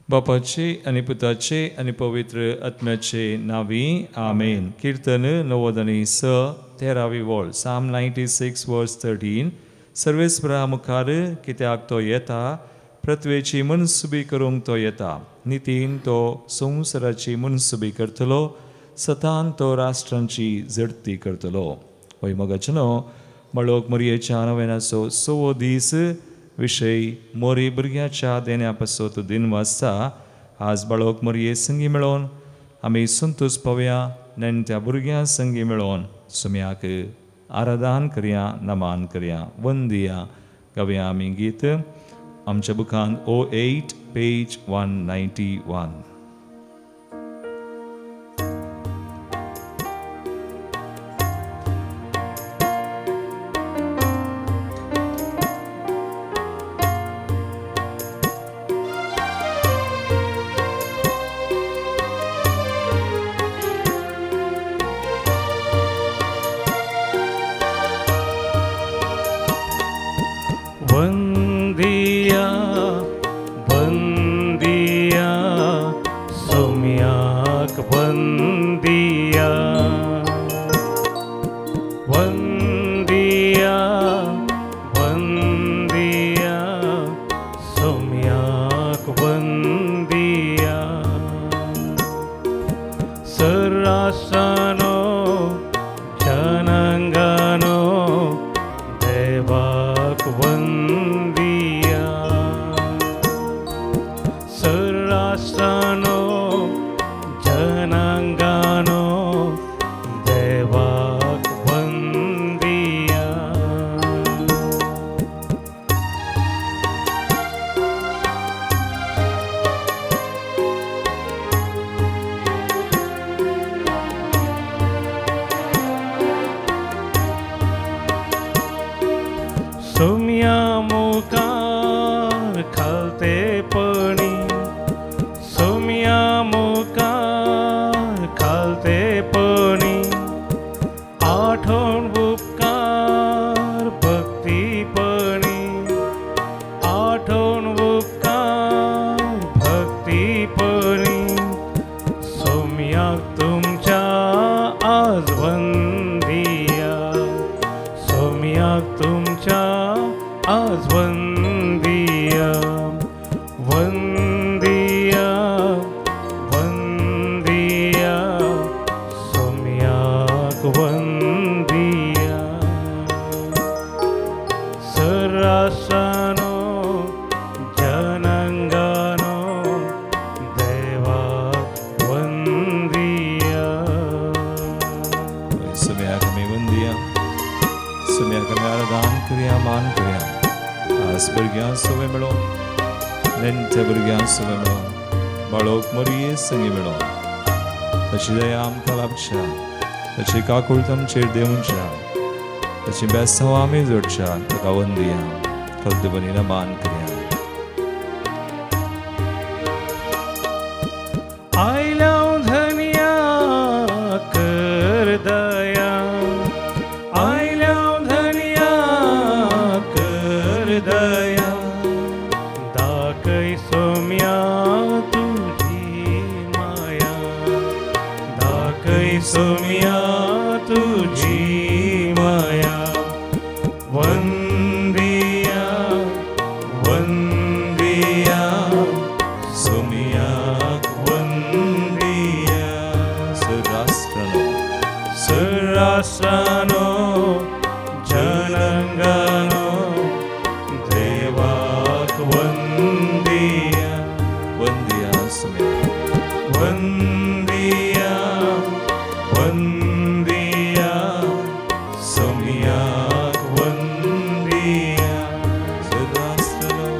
बापाचे आनी पुताचे आनी पवित्र आत्म्याचे नांवी आमेन. किर्तन 96 13वी वळ, साम 96 वर्स 13. सर्वेस्परा मुखार कित्याक तो येता, पृथ्वेची मनसुबी करूंक तो येता. नितीन तो संवसाराची मनसुबी करतलो, सतान तो राष्ट्रांची झडती करतलो. हय मोगाचेनो, मळोक मोरयेच्या नवेनाचो 6वो दीस, विशय मोरी भुरग्याच्या देण्या पासत दिन वाचता. आज बाळोक मोरये संगी मेळोवन आमी संतोष पावया, नेण्ट्या भुरग्यां संगी मेळोवन सुम्याक आराधन करया, नमान करया, वंदिया. गावया आमी गीत आमच्या बुकान 08 पेज 191. वंदिया वंदिया सोम्याक वंदिया, वंदिया वंदिया सोम्याक वंदिया. सरासनो जनांगानो देवाक वंदिया, सरासनो जनांगानो देवाक वंदिया. सोम्या मुखार खालतेपणी, सोम्या मुखार खालतेपणी, आठवण उपकार भक्तीपणी, आठवण उपकार भक्तीपणी. सोम्याक तुमच्या आज वंदिया, सोम्याक तुमच्या आज वंदिया. वंदिया वंदिया सोम्याक वंदिया. सरासनो जनांगानो देवाक वंदिया. सुम्याक आमी वंदिया, सुम्याक आमी आराधन करया, मान करया. आज भुरग्यां सवय मेळोवन, नेण्ट्या भुरग्यां सवय मेळोवन, बाळोक मोरये संगी मेळोवन ताची दया आमकां लाभच्या, ताची काकूळत आमचेर देंवच्या, ताची बेसांव आमी जोडच्या. ताका वंदिया, खलदबनी मान करया. आयल्या धनिया कर दया, आयल्या धनिया कर दया, दाखय सोम्या तुझी माया, दाखय सोम्या तुझी माया. वंदिया वंदिया सोम्याक वंदिया. सराष्ट्रानो सराष्ट्रानो जनांगानो देवाक वंदिया. वंदिया सोम्या, वंदिया वंदिया सोम्याक वंदिया. सराष्ट्रानो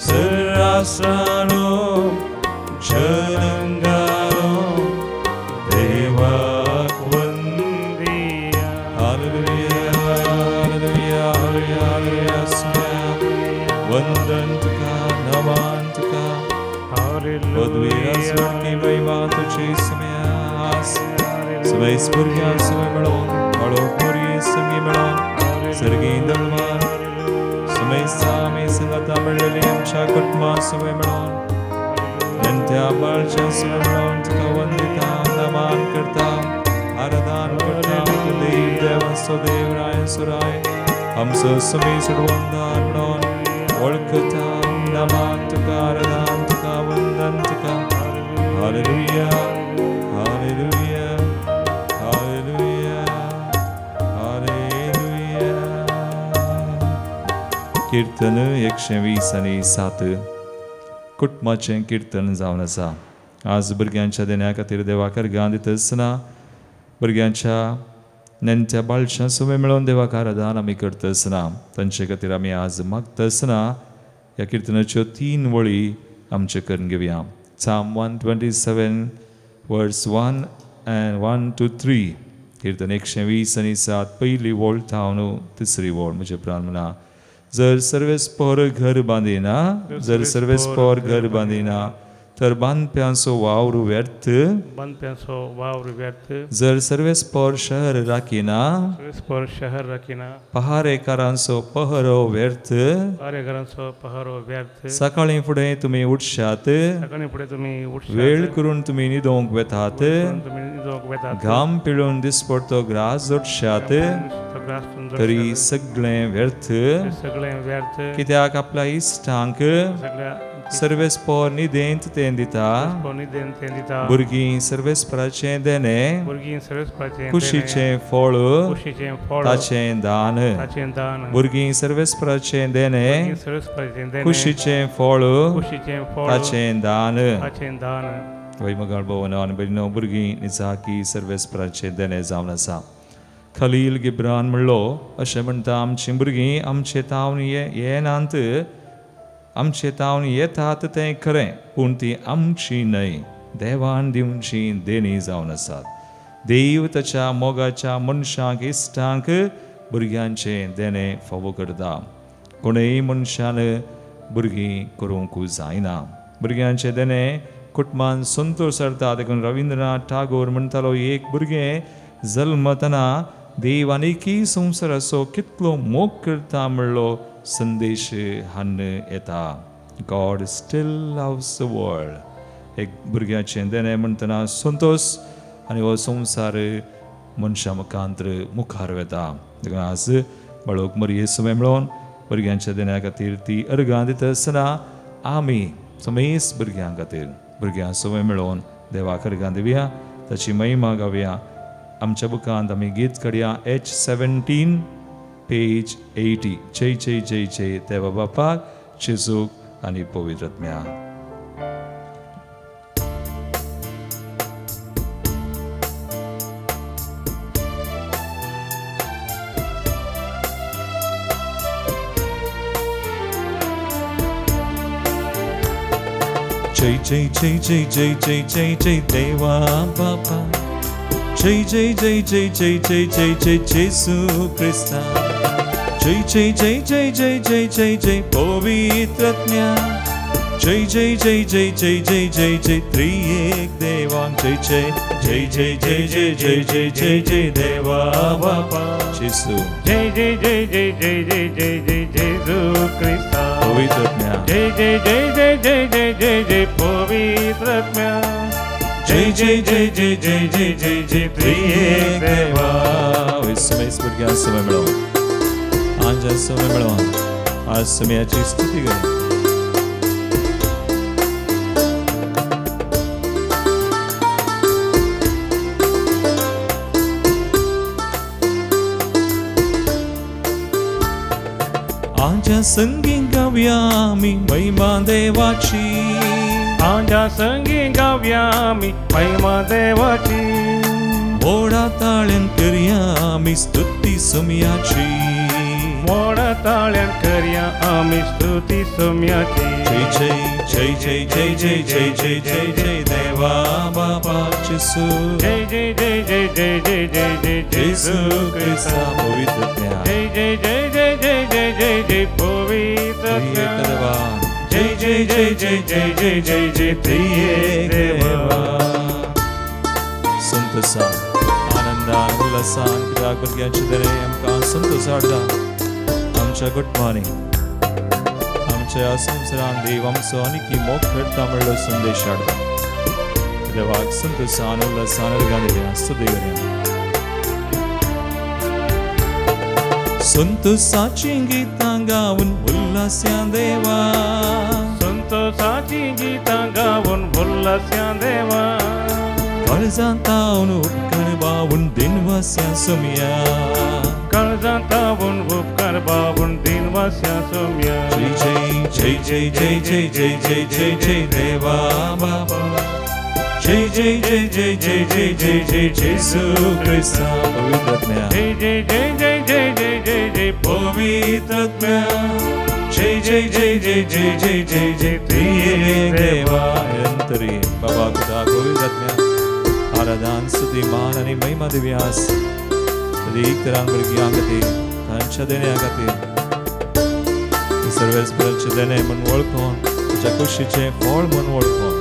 सराष्ट्रानो जनांगानो देवाक वंदिया. Hallelujah hallelujah hallelujah hallelujah. सोम्या वंदन तुका, नमान तुका, पदवीरा स्वर्गी महिमा तुझी सोम्या. सवय भुरग्यां सवय मेळोवन, बाळोक मोरये संगी मेळोवन, सर्गी दळवान समय आमी संगता मेळ्ळेली आमच्या कुटुंबा सवय मेळोवन नेणट्या बाळच्या सुवे मेळोवन तुका वंदिता, नमान करता, आराधन करता. तूं देव देवांचो देव राय सुराय आमचो सुमी सोडवंदार म्हणून वळखता. नमान तुका, आराधन तुका, वंदन तुका. Hallelujah, hallelujah, hallelujah, hallelujah. कीर्तन 120 आणि 7 कुटुंबाचें कीर्तन जावन आसा. आज भुरग्यांच्या देण्या खातीर देवाक अर्घां दिता आसतना भुरग्यांच्या नेणट्या बाळशां सुवे मेळोवन देवाक आराधन आमी करता आसतना तांचे खातीर आमी आज मागता आसतना ह्या किर्तनाच्यो 3 वळी आमचे करून घेवया. Psalm 127 verse 1 and 1 to 3. कीर्तन 120 आणि 7 पयली वळ थावन तिसरी वळ. म्हजें प्राण म्हणा, जर सर्वेस्पोर घर बांदिना, जर सर्वेस्पोर घर बांदिना तर बांदप्यांचो वावर व्यर्थ. बांदप्यांचो वावर व्यर्थ. जर सर्वेस्पोर शहर राखिना, सर्वेस्पोर शहर राखिना, पहारेकारांचो पहरो व्यर्थ. पहारेकारांचो पहरो व्यर्थ. सकाळीं फुडें तुमी उठशात, सकाळीं फुडें तुमी उठशात, वेळ करून तुमी न्हिदोंक वेतात, तुमी न्हिदोंक वेतात, घाम पिळून दिसपडतो ग्रास जोडशात, तरी सगळें व्यर्थ. सगळें व्यर्थ. कित्याक आपल्या इश्टांक सगळ्या सर्वेस्पोर निदेंत तें दिता. निदेंत तें दिता. भुरगीं सर्वेस्पराचें देणें, भुरगीं सर्वेस्पराचें कुशीचें फळ, कुशीचें फळ, ताचें दान. ताचें दान. भुरगीं सर्वेस्पराचें देणें, सर्वेस्पराचें देणें, कुशीचें फळ, कुशीचें फळ, ताचें दान. ताचें दान. वय मगाळ भोवना आनी भयणीनो, भुरगीं निजाकी सर्वेस्पराचें देणें जावन आसा. खलील गिब्रान म्हणलो अशें म्हणटा, आमचीं भुरगीं आमचे तावन येनात, आमचे तावन येतात तें खरें, पूण ती आमची न्हय, देवान दिवची देणी जावन आसात. देव ताच्या मोगाच्या मनशांक इश्टांक भुरग्यांचें देणें फावो करता. कोणूय मनशान भुरगीं करूंक जायना. भुरग्यांचें देणें कुटुंबान संतोश हाडटा. देखून रविंद्रनाथ टागोर म्हणटालो, एक भुरगें जल्मतना देव आनीकय संवसाराचो कितलो मोग करता म्हणलो संदेश हान्न येता. God still loves the world. एक भुरग्याचें देणें म्हणटना संतोश आनी हो संवसार मनशां मुखांतर मुखार वता. देखून आज बाळक मरये सुमें मेळोवन भुरग्यांच्या देण्या खातीर ती अर्घां दिता आसतना आमी समेस भुरग्यां खातीर भुरग्यां सुमें मेळोवन देवाक अर्घां दिवया, ताची महिमा गावया. आमच्या बुकांत आमी गीत काडया H 17 page 80. जय जय जय जय देवा बापाक, जेजूक आनी पवित्र आत्म्याक. जय जय जय जय जय जय जय जय देवा बापा, जय जय जय जय जय जय जय जय जेसू क्रिस्ता, जय जय जय जय जय जय जय जय पवित्र आत्म्या, जय जय जय जय जय जय जय जय त्रिएक देवा, जय जय जय जय जय जय जय जय जय जय देवा बापा, जेसू, जय जय जय जय जय जय जय जय जेसू क्रिस्ता, पवित्र आत्म्या, जय जय जय जय जय जय जय जय पवित्र आत्म्या, जय जय जय जय जय जय जय जय त्रिएक देवा. सुमेस भुरग्यां समय मेळोवन आंजा समय मेळोवन आज समयाची स्तुती करूं. आंजा संगी गावया आमी महिमा देवाची, आंजा संगी गावया आमी महिमा देवाची, व्हडा ताळ्यान करया आमी स्तुती सोम्याची, व्हडा ताळ्यान करया आमी स्तुती सोम्याची. जय जय जय जय जय जय जय जय जय जय देवा बापा, जेसू, जय जय जय जय जय जय जय जय जेसू क्रिस्ता, पवित्र आत्म्या, जय जय जय जय जय जय जय जय पवित्र त्रिएक आत्म्या, देवा, जय जय जय जय जय जय जय जय त्रिएक देवा. संतोषान आनंदान उल्हासान कित्याक भुरग्यांचे दरे आमकां संतोष हाडटा. आमच्या कुटुंबांनी आमच्या आमच्या ह्या संवसारान देव आमचो आनीकी मोग करता म्हणलो संदेश हाडटा. देवाक संतोषान उल्हासान अर्घां दिल्या स्तुती करया. संतोषाचीं गीतां गावन उल्हास्या देवा, संतोषाचीं गीतां गावन उल्हास्या देवा, काळजांत तावन उपकार बावून दिनवास्या सोमया, काळजांत तावन उपकार बावून दिनवास्या सोमया. जय जय जय जय जय जय जय जय जय देवा बाबा, जय जय जय जय जय जय जय जय जेसू क्रिस्ता पवित्र आत्म्या, जय जय जय जय जय जय जय जय पवित्र आत्म्या, जय जय जय जय जय जय जय जय त्रिएक देवा. निरंतरी बाबा खुदा पवित्र आत्म्या आराधन स्तुती मान आनी महिमा दिव्यास एक तरान भुरग्यां खातीर तांच्या देण्या खातीर सर्वेस्पराचें देणें म्हूण वळखून तुज्या कुशीचें फळ म्हूण वळखून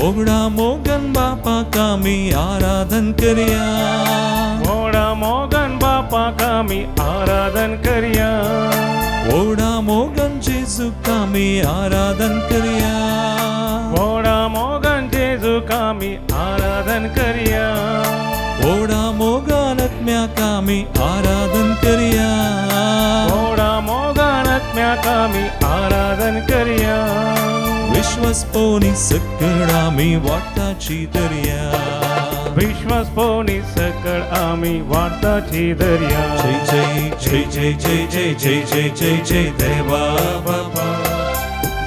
ओगडा मोगन बापाक आमी आराधन करया, ओगडा मोगन बापाक आमी आराधन करया, ओगडा मोगन जेजूक आमी आराधन करया, ओगडा मोगन जेजूक आमी आराधन करया, ओगडा मोगन आत्म्याक आमी आराधन करया, ओगडा मोगन आत्म्याक आमी आराधन करया. विश्वास पोनी सकळ आमी वाटाची दर्या, विश्वास पोनी सकळ आमी वाटाची दर्या. जय जय जय जय जय जय जय जय जय जय देवा बाबा,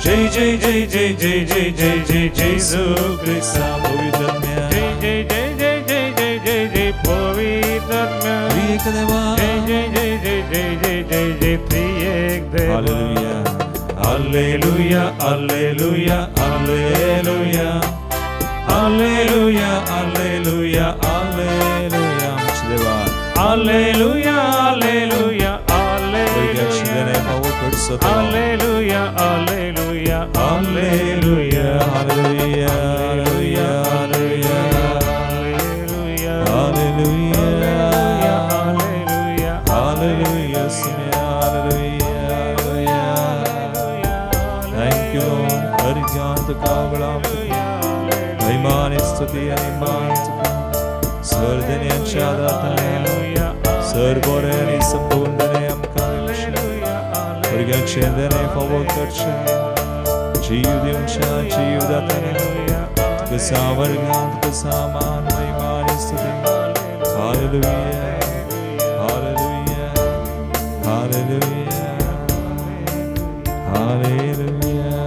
जय जय जय जय जय जय जय जय जेसू क्रिस्ता पवित्र आत्म्या, जय जय जय जय जय जय जय जय पवित्र आत्म्या, त्रिएक देवा, जय जय जय जय जय जय जय जय त्रिएक देवा. Hallelujah hallelujah hallelujah hallelujah hallelujah hallelujah hallelujah. आमच्या देवा hallelujah hallelujah hallelujah hallelujah hallelujah hallelujah hallelujah hallelujah hallelujah hallelujah hallelujah hallelujah. Thank you Lord. हरिज्ञान तुका उगडा महिमा स्तुती आनी मान तुका सर देण्याच्या आदारान सर बरें आनी संपूर्ण देणें आमकां दिवचें, भुरग्यांचें देणें फावो करचें, जीव दिवच्या जीव दाताने तुका सावर्गांत तुका सामान महिमा आनी स्तुती. Hallelujah hallelujah hallelujah hallelujah.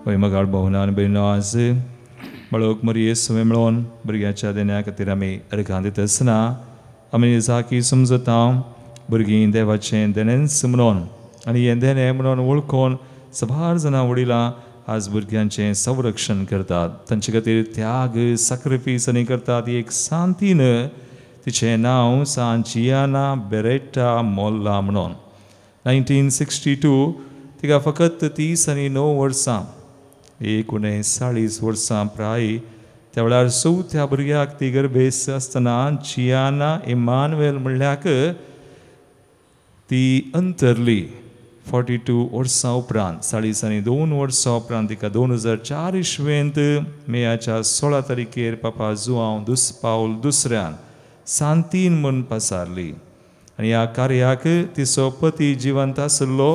वय भोवना आनी भयणो आज बळोक मरये सुवें मेळोवन भुरग्यांच्या देण्या खातीर आमी अर्घां दिता आसतना आमी जाकी समजता भुरगीं देवाचें देणेंच म्हणून आनी हें देणें म्हणून वळखून साबार जाणां वडिलां आज भुरग्यांचें संरक्षण करतात, तांचे खातीर त्याग सॅक्रिफीस आनी करतात. एक सांतीन तिचें नांव सांजियाना बेरेटा मोल्ला म्हणून 1962 तिका फकत 39 वर्सां 39 वर्सां प्राय त्या वेळार चवथ्या भुरग्याक ती गर्भेस्त आसतना जियाना इमानुएल म्हणल्याक ती अंतरली. 42 वर्सां उपरांत 42 वर्सां उपरांत तिका 2004 इस्वेंत मेयाच्या 16 तारखेर पापा जुआंव दुसपावल दुसऱ्यान सांतीन म्हूण पसारली आनी ह्या कार्याक तिचो पती जिवंत आसलो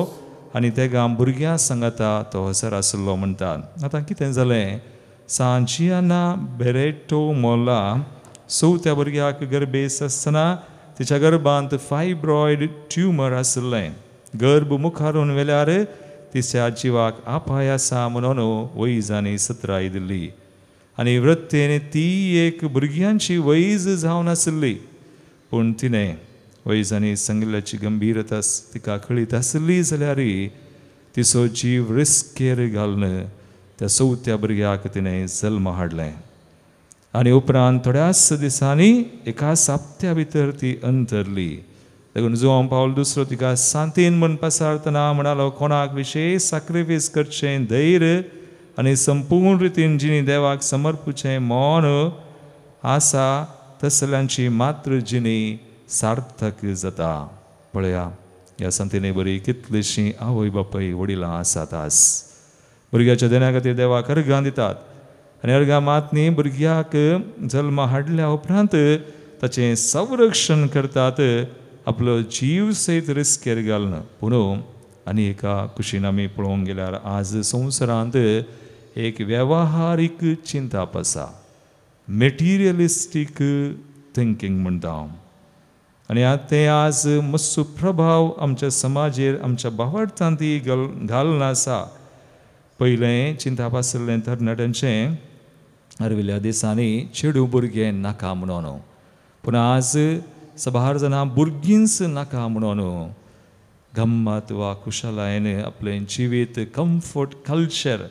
आनी तेगा भुरग्यां सांगाता तो हजर आसलो म्हणटात. आतां कितें जालें, सांजियाना बेरेटो मोला चवथ्या भुरग्याक गर्भेस्त आसतना तिच्या गर्भांत फायब्रॉयड ट्युमर आसलें. गर्भ मुखारून वेल्यार तिच्या जिवाक अपाय आसा म्हणून वैजांनी सत्राय दिल्ली आनी वृत्तेन ती एक भुरग्यांची वैज जावन आसली, पूण तिणें वैजांनी सांगिल्ल्याची गंभीरता तिका कळीत आसली जाल्यार तिचो जीव रिस्केर घालून त्या चवथ्या भुरग्याक तिणें जल्म हाडलें आनी उपरांत थोड्याच दिसांनी एका सप्त्या भितर ती अंतरली. देखून जुआंव पावल दुसरो तिका सांतीन म्हूण पसारतना म्हणालो, कोणाक विशेश सॅक्रिफीस करचें धैर्य आनी संपूर्ण रितीन जिणी देवाक समर्पुचें मौन आसा तसल्यांची मात्र जिणी सार्थक जाता. पळया ह्या संतीने बरी कितलीशीं आवय बापूय वडिलां आसात आज भुरग्याच्या देण्या खातीर देवाक अर्घां दितात आनी अर्घां मात न्ही भुरग्याक जल्मा हाडल्या उपरांत ताचें संरक्षण करतात, आपलो जीव सयत रिस्केर घालून. पूण आनी एका कुशीन आमी पळोवंक गेल्यार आज संवसारांत एक वेव्हारीक चिंताप आसा, मेटिरियलिस्टीक थिंकींग म्हणटा हांव. आनी तें आज मातसो प्रभाव आमच्या समाजेर आमच्या भावार्थांत ती घालून आसा. पयलें चिंताप आशिल्लें तरणाट्यांचें आर्विल्ल्या दिसांनी चेडूं भुरगें नाका म्हणून, पूण आज साबार जाणां भुरगींच नाका म्हणून गम्मत वा खुशालायेन आपलें जिवीत कम्फर्ट कल्चर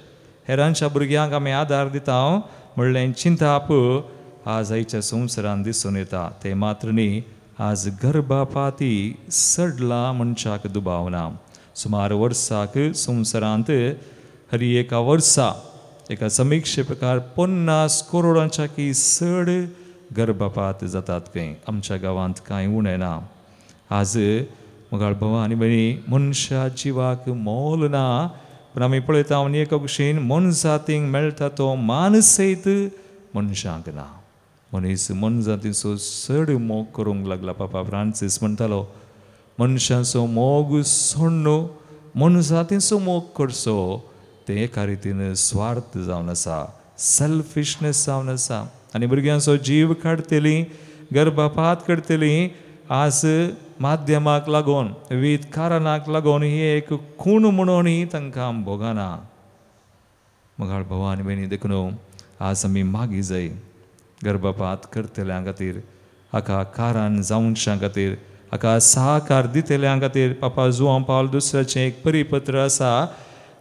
हेरांच्या भुरग्यांक आमी आदार दिता म्हणलें चिंताप आज आयच्या संवसारान दिसून येता. तें मात्र न्ही, आज गर्भपाती सडला मनशाक दुबाव ना. सुमार वर्साक संवसारांत हर एका वर्सा एका समिक्षे प्रकार 50 करोडांच्या की चड गर्भपात जातात खंय. आमच्या गांवांत कांय उणें ना. आज मोगाळ भाव आनी भयणी मनशा जिवाक मोल ना, पूण आमी पळयता आनी एका कुशीन मनजातींक मेळटा तो मान सयत मनशांक ना. मनीस मनजातीचो चड मोग करूंक लागला. पापा फ्रांसीस म्हणटालो मनशांचो मोग सोडून मनजातीचो मोग करचो तें एका रितीन स्वार्थ जावन आसा, सेल्फिशनेस जावन आसा. आनी भुरग्यांचो जीव काडटलीं, गर्भपात करतलीं आज माध्यमाक लागून विविध कारणाक लागून ही एक खूण म्हणून तांकां भोगना. मोगाळ भाव आनी भयणी देखून आज आमी मागी जाय गर्भपात करतल्यां खातीर, हाका कारण जावच्या खातीर, हाका सहकार दितल्यां खातीर. पापा जुआंव पावल दुसऱ्याचें एक परिपत्र आसा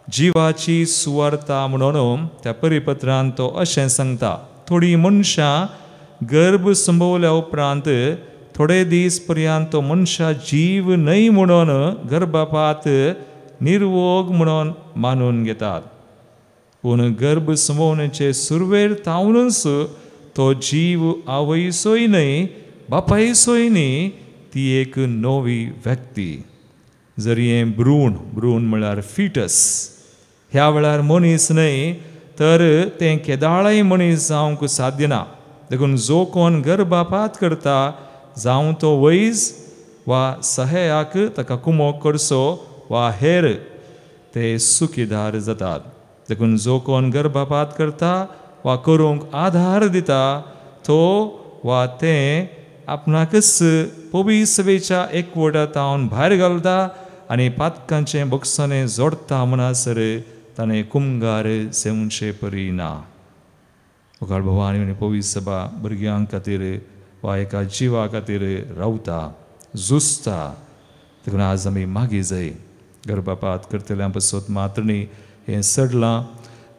जिवाची सुवार्ता म्हणून. त्या परिपत्रान तो अशें सांगता, थोडीं मनशां गर्भ संभवल्या उपरांत थोडे दीस पर्यंत तो मनशा जीव न्हय म्हणून गर्भपात निर्वोग म्हणून मानून घेतात, पूण गर्भ संभवण्याचे सुरवेर तावनूच तो जीव आवयसोय न्हय बापायसोय न्ही, ती एक नवी व्यक्ती. जरी हें भ्रूण, भ्रूण म्हळ्यार फिटस, ह्या वेळार मनीस न्हय तर तें केदाळय मनीस जावंक साध्य ना. देखून जो कोण गर्भपात करता जावं तो वैज वा सहाय्याक ताका कुमोक करचो वा हेर ते सुखीदार जातात. देखून जो कोण गर्भपात करता वा करूंक आधार दिता तो वा तें आपणाकच पविसवेच्या एकवटांत भायर घालता आनी पातकांचें बक्षाणें जोडटा म्हणसर ताणें कुमगार सेवचे परी ना. मोगाळ भाव आनी पवित्र सभा भुरग्यां खातीर वा एका जिवा खातीर रावता, झुजता. देखून आज आमी मागी जाय गर्भपात करतल्यां पासत मात्र न्ही हें सडलां.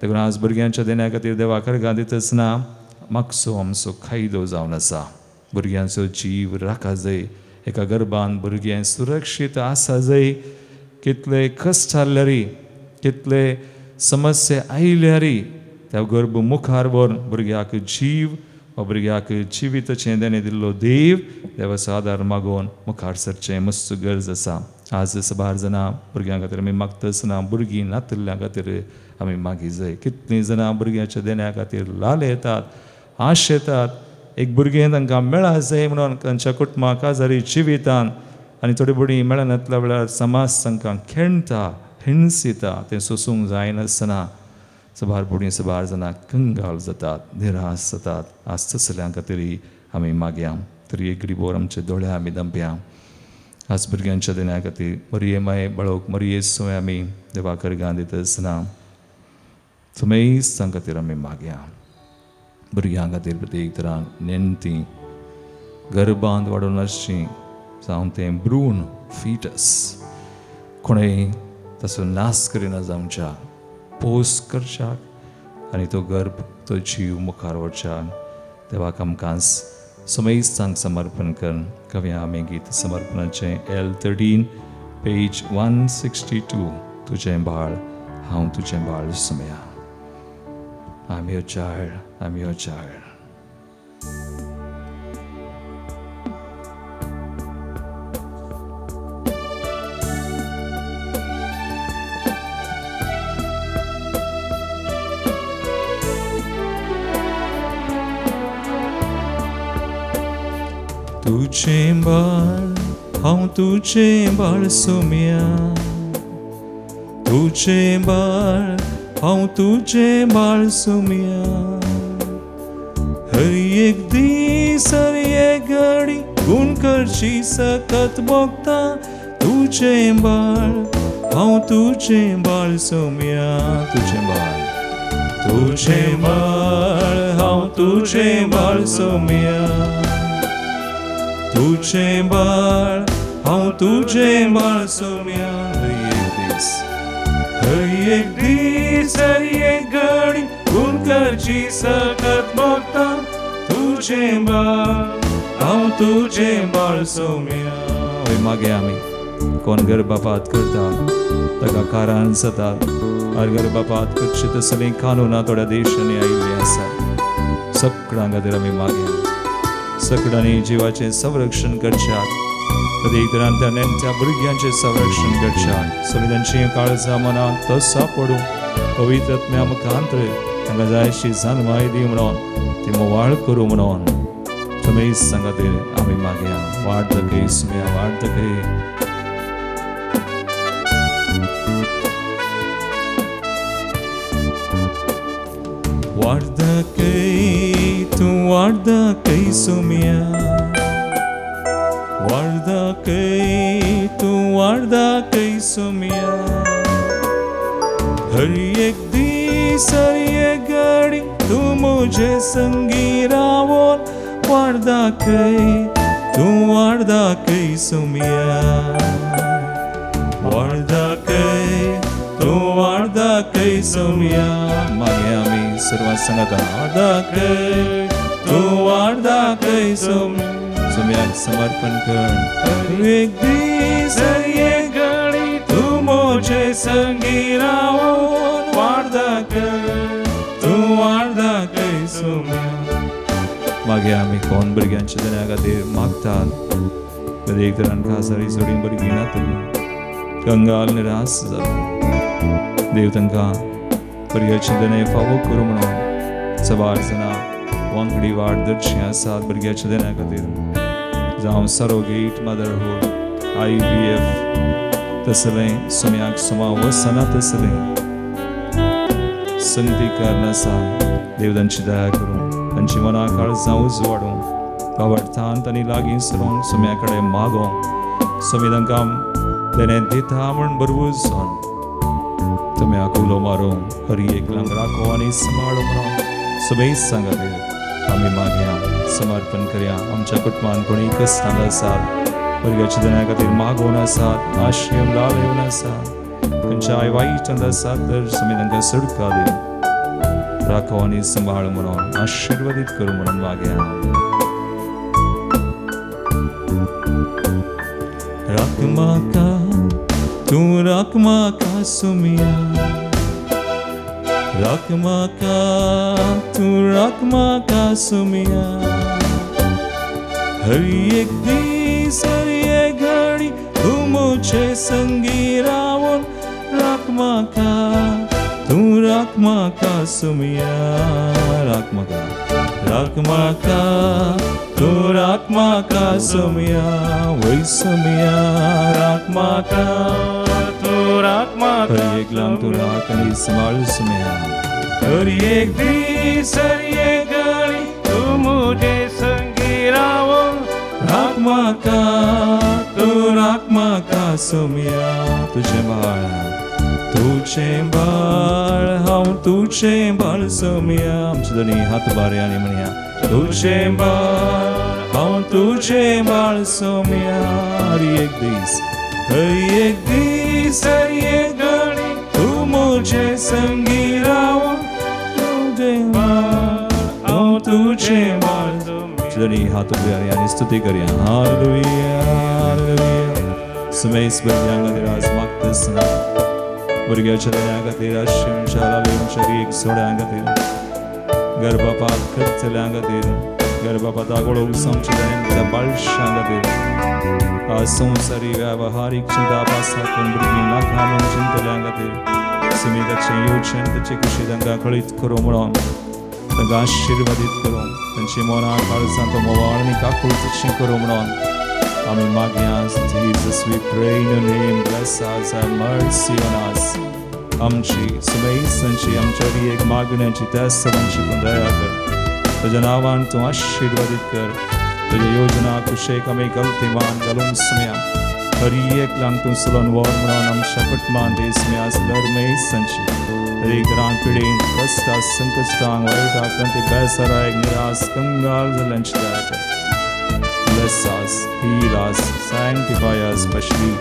देखून आज भुरग्यांच्या देण्या खातीर देवाक अर्घां दितच ना, मागसो आमचो कायदो जावन आसा. भुरग्यांचो जीव राखा जाय, एका गर्भान भुरगें सुरक्षीत आसा जाय. कितले कश्ट जाल्यारय, कितले समस्या आयल्यारय त्या गर्भ मुखार व्हरून भुरग्याक जीव वा भुरग्याक जिविताचें देणें दिल्लो देव देवाचो आदार मागोवन मुखार सरचें मस्त गरज आसा. आज साबार जाणां भुरग्यां खातीर आमी मागताच ना, भुरगीं नातिल्ल्या खातीर आमी मागी जाय. कितलीं जाणां भुरग्यांच्या देण्या खातीर लाल येतात, आश येतात, एक भुरगें तांकां मेळा जाय म्हणून तांच्या कुटुंबाक काजारी जिवितान आनी थोडी भुरगीं मेळनातल्या वेळार समाज तांकां खेणटा, हिणसिता, तें सोसूंक जायनासतना साबार भुरगीं साबार जाणां कंगाल जातात, निराश जातात. आज तसल्यां खातीर आमी मागया तरी एक रिबोर आमच्या दोळ्या आमी दंपया. आज भुरग्यांच्या देण्या खातीर मरिये माये बाळोक मरिये सोय आमी देवाक अर्घां दिता आसतना समेस्तां खातीर आमी मागया. भुरग्यां खातीर प्रत्येक तरान नेणटीं गर्भांत वाडोवन आसचीं जावं तें भ्रूण फिटस कोणेय ताचो नाश करिना जावच्या, पोस करच्याक आनी तो गर्भ तो जीव मुखार वचच्याक देवाक आमकां समेस्तांक समर्पण कर. कवया आमी गीत समर्पणाचें L13 page 162. तुजें बाळ हांव तुजें बाळ Somaiya. I'm your child, I'm your child. तुजें बाळ हांव तुजें बाळ सोम्या, तुजें बाळ हांव तुजें बाळ सोम्या. हर एक दीस हर एक घडी गुण करची सकत भोगता, तुजें बाळ हांव तुजें बाळ सोम्या. तुजें बाळ, तुजें बाळ हांव तुजें बाळ सोम्या, तुजें बाळ हांव तुजें बाळ सोम्या. हर एक दीस, हर एक दीस हर एक घडी गुण करची सकत भोगता, तुजें बाळ हांव तुजें बाळ सोम्या. हय मागे आमी कोण गर्भपात करता ताका कारण जातात, आनी गर्भपात करचे तसलीं कानुनां थोड्या देशांनी आयिल्लीं आसात. सगळ्यां खातीर आमी मागया, सगळ्यांनी जिवाचें संरक्षण करच्याक, प्रत्येक तरान त्या नेण्ट्या भुरग्यांचें संरक्षण करच्याक, सगळ्यांची काळजां मनांत तसा पडूं, पवित्र आत्म्या मुखांतर तांकां जायशी जाणवाय दी म्हणून, ती मोवाळ करूं म्हणून तुमी सांगातीर आमी मागया. वाट दाखय सुम्या, वाट दाखय. वाट दाखय तूं वाट दाखय सोम्या, वाट दाखय तूं वाट दाखय सोम्या. हर एक दीस हर एक घडी तूं म्हजे संगी रावोन वाट दाखय तूं वाट दाखय सोम्या, वाट दाखय तूं वाट दाखय सोम्या. मागे आमी सर्वां सांगता, वाट दाखय तूं वाट दाखय सोम्या. सोम्याक समर्पण कर. हर एक दीस हर एक घडी तूं म्हजे संगी रावोन वाट दाखय तूं वाट दाखय सोम्या. मागे आमी कोण भुरग्यांच्या देण्या खातीर मागतात, एक तरान खासारी जोडी भुरगीं नातली कंगाल निराश जाता, देव तांकां भुरग्याचें देणें फावो करूं म्हणून सबार जाणां वांगडी वाट धरचीं आसात भुरग्याच्या देण्या खातीर, जावं सरोगेट मदरहूड, IVF तसलें सुम्याक सुमा वसना तसलें संगती कारण आसा. देव तांची दया करूं, तांची मनां काळजां उजवाडूं, बाबडथान तांणी लागीं सरोंक, सुम्या कडेन मागोंक, सुमी तांकां देणें दिता म्हूण भरवूस जावन तुम्याक उलो मारूं, हर एक राखो आनी सांबाळो म्हणून सुबेज सांगातीर आमी मागया, समर्पण करया. आमच्या कुटुंबान कोणी कश्टान आसात, भुरग्याच्या देण्या खातीर मागोवन आसात, आश्रय लाल येवन आसात, खंयच्याय वायट आसात तर सुमी तांकां सुटका दी, राखो आनी सांबाळ म्हणून आशिर्वादीत करूं म्हणून मागया. राख म्हाका तूं राख म्हाका सोम्या, राख म्हाका तूं राख म्हाका सोम्या. हर एक दीस हर एक घडी तूं म्हजे संगी रावोन राख म्हाका तूं राख म्हाका सोम्या. राख म्हाका, राख म्हाका तूं राख म्हाका सोम्या, वय सोम्या राख म्हाका तूं राख म्हाका. हर एक लांब तूं राख आनी सांबाळ सोम्या. हर एक दीस हर एक घडी तूं म्हजे संगी रावोन राख म्हाका तूं राख म्हाका सोम्या. तुजें बाळ, तुजें बाळ हांव तुजें बाळ सोम्या. आमचे दोनी हात बारे आनी म्हणया, तुजें बाळ हांव तुजें बाळ सोम्या. हर एक दीस, हर एक दीस हर एक घडी तूं म्हजे संगी रावोन तुजें बाळ हांव तुजें बाळ. दोनी हात उबे आनी स्तुती करया. Hallelujah, hallelujah. सुमेस भुरग्यां खातीर आज मागता आसतना भुरग्याच्या देण्या खातीर, आश्रमच्या लालेमच्या एक जोड्यां खातीर, गर्भपात करतल्यां खातीर, गर्भपाताक वळोवंक आमच्या देण्या बाळशां खातीर, आज संवसारी वेव्हारीक चिंता पासातून भुरगीं नाका म्हूण चिंतल्यां खातीर सुमी ताचें येवचें ताचे कुशी तांकां कळीत करूं म्हणून तांकां आशिर्वादीत करूं तांची मनां काळजां तो मोवाळ आनी काकुळचें करूं म्हणून आमी मागया. Jesus, we pray in your name, bless us, have mercy on us. आमची सुमेसांची आमच्या एक मागण्याची त्या सर्वांची पण दया कर. तुज्या नांवान तूं आशिर्वादीत कर. तुज्या योजना कुशेक आमी गलतीमान घालूंक सुम्या हर एकल्यांक तूं सलोन व्हर म्हणून आमच्या कुटुंबान देश सुम्या धर्मेसांची हरेक रान पिडीन कश्टा संकश्टांक वायटाक ते बेसरायक निराश कंगाल जाल्ल्यांची दया कर. Bless us, heal us, sanctify us, especially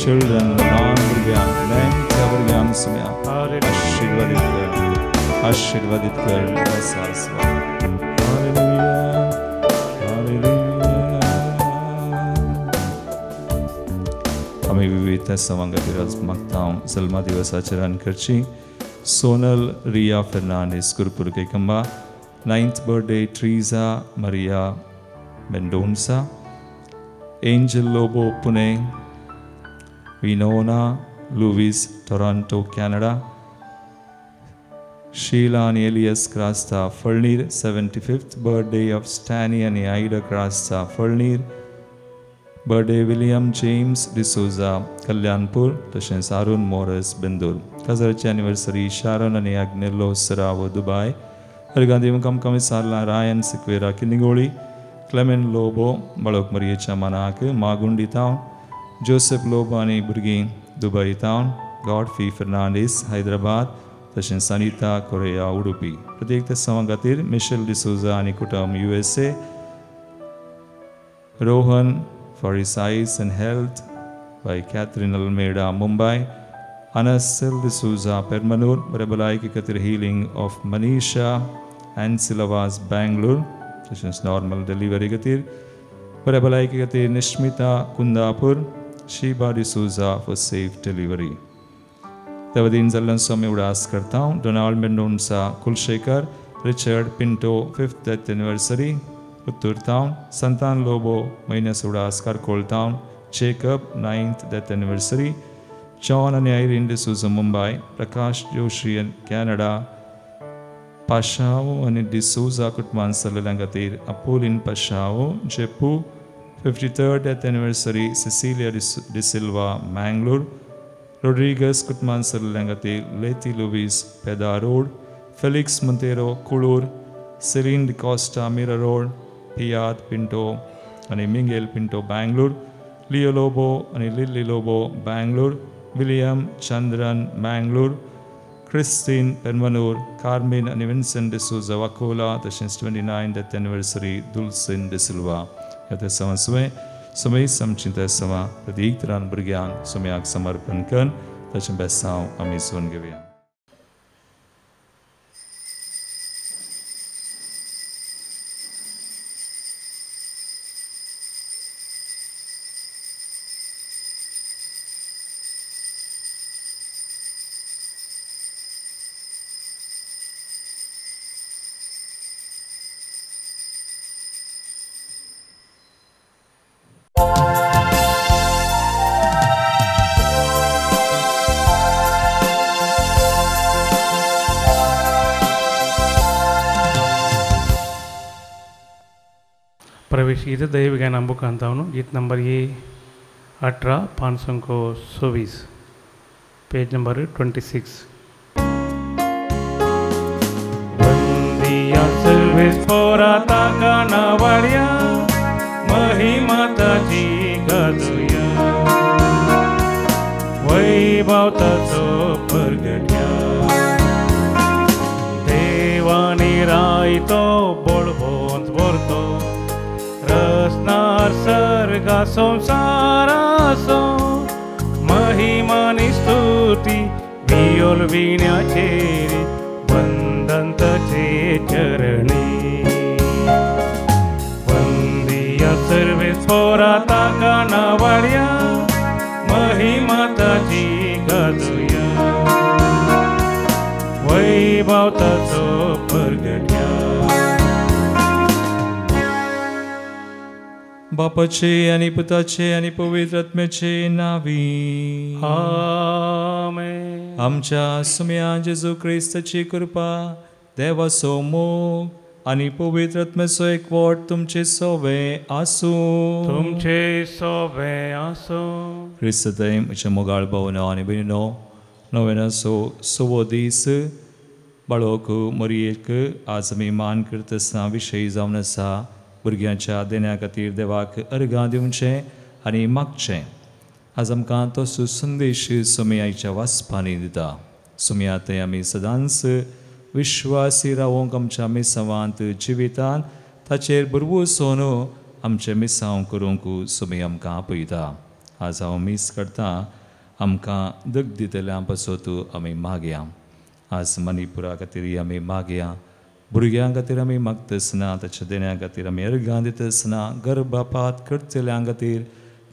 children, ल्हान भुरग्यांक नेण्ट्या भुरग्यांक सुम्या आशिर्वादीत कर, आशिर्वादीत कर. Bless us, Hallelujah, Hallelujah. आमी विविध सवांग खातीर आज मागता. जल्मा दिवसाचेर आनी करची Sonal Riya Fernandes Gurpur Kekamba, 9th birthday Treesa Maria Mendonca, Angel Lobo Pune, Winona Lewis Toronto Canada, Sheila आनी Elias Crasta Falnir, 75th birthday of Stany आनी Ida Crasta Falnir, birthday William James D'Souza Kalyanpur, तशेंच Aaron Morris Bendur. काजाराची anniversary शारन आनी आग्नेलो सरावो दुबाय, हरगांधी मुखाम विचारला Ryan Sequeira किनिगोळी, क्लेमेन Lobo बाळोक मरियेच्या मनाक मागुंडी तावन, Joseph Lobo आनी भुरगीं Dubai तावन, गॉडफी Fernandes Hyderabad, तशेंच अनिता कोरेया उडुपी. प्रत्येक त्या सवां खातीर मिशेल डिसोजा आनी कुटुंब USA, Rohan for his eyes and health by Catherine Almeida, Mumbai, Anasil D'Souza, Permanur, बरे भलायकी खातीर healing of Manisha and Silavas, Bangalore, तशेंच नॉर्मल डिलिव्हरी खातीर बरे भलायकी खातीर Nishmita Kundapur, Shiba D'Souza for safe delivery. त्या वतीन जाल्ल्यांचो आमी उडास करता. Donald Mendonca Kulshekar, Richard Pinto 5th death anniversary Puttur town, Santan Lobo म्हयन्यास उडास Karkal town, Jacob 9th death anniversary, John आनी आयरीन डिसोजा मुंबय, प्रकाश जोशी कॅनडा, पाशाओ आनी डिसोजा कुटुंबान सरलेल्या खातीर Apolin Pashao Jepu, 53rd death anniversary Cecilia D'Silva Mangalore, Rodrigues कुटुंबान सरलेल्या खातीर Letty Luis Peda road, Felix Monteiro Kulur, Celine D'Costa Mira road, Piyad Pinto आनी मिंगेल पिंटो बँगलोर, लियो लोबो आनी Lily Lobo Bangalore, William Chandran Mangalore, Christine Permanur, Carmen आनी Vinson D'Souza Vakola, तशेंच 29 death anniversary दुलसिन D'Silva. ह्या तेसांवा सुवें सुमेस आमची तेसांवां प्रतीक तरान भुरग्यांक सुम्याक समर्पण कर ताचें बेसांव आमी सोन घेवया. प्रवेश गीत दैव बुकांतावनु गीत नंबर ये 18 524 पेज नंबर 26. वंदिया सर्वेस पोरा ताका नावाड्या महिमा ताची गाजुया वैभव ताचो परगट्या देवानी रायतो बोळबोंत व्हरतो रसनार सर्गा संसारासो महिमानी स्तुती वियोल विण्याचेरी वंदन ताचे चरणी वंदिया सर्वेस पोरा ताका नावाड्या महिमा ताची गाजुया वैभव ताचो परगट्या. बापाचे आनी पुताचे आनी पवित्र आत्म्याचे नावी आमेन. आमच्या सुम्या जेजू क्रिस्ताची कृपा, देवाचो मोग आनी पवित्र आत्म्याचो एकवट तुमचे सोवे आसूं. तुमचे सोवे आसूं. क्रिस्तय म्हज्या मोगाळ भावनो आनी भयणीनो, नोवेनाचो सवो दीस बाळोक मरयेक आज आमी मान करतना विशय जावन आसा भुरग्यांच्या देण्या खातीर देवाक अर्गां दिवचें आनी मागचें. आज आमकां तसो संदेश सोमयाच्या वाचपांनी दिता. सोमया थंय आमी सदांच विश्वासी रावोंक आमच्या मिसांवांत जिवितान ताचेर भरवंसोन आमचें मिसांव करूंक सोमी आमकां आपयता. आज हांव मीस करता आमकां दग दितल्या पासत आमी मागया. आज मणिपुरा खातीर आमी मागया, भुरग्यां खातीर आमी मागतासना, ताच्या देण्या खातीर आमी अर्गां दितासना, गर्भपात करतल्यां खातीर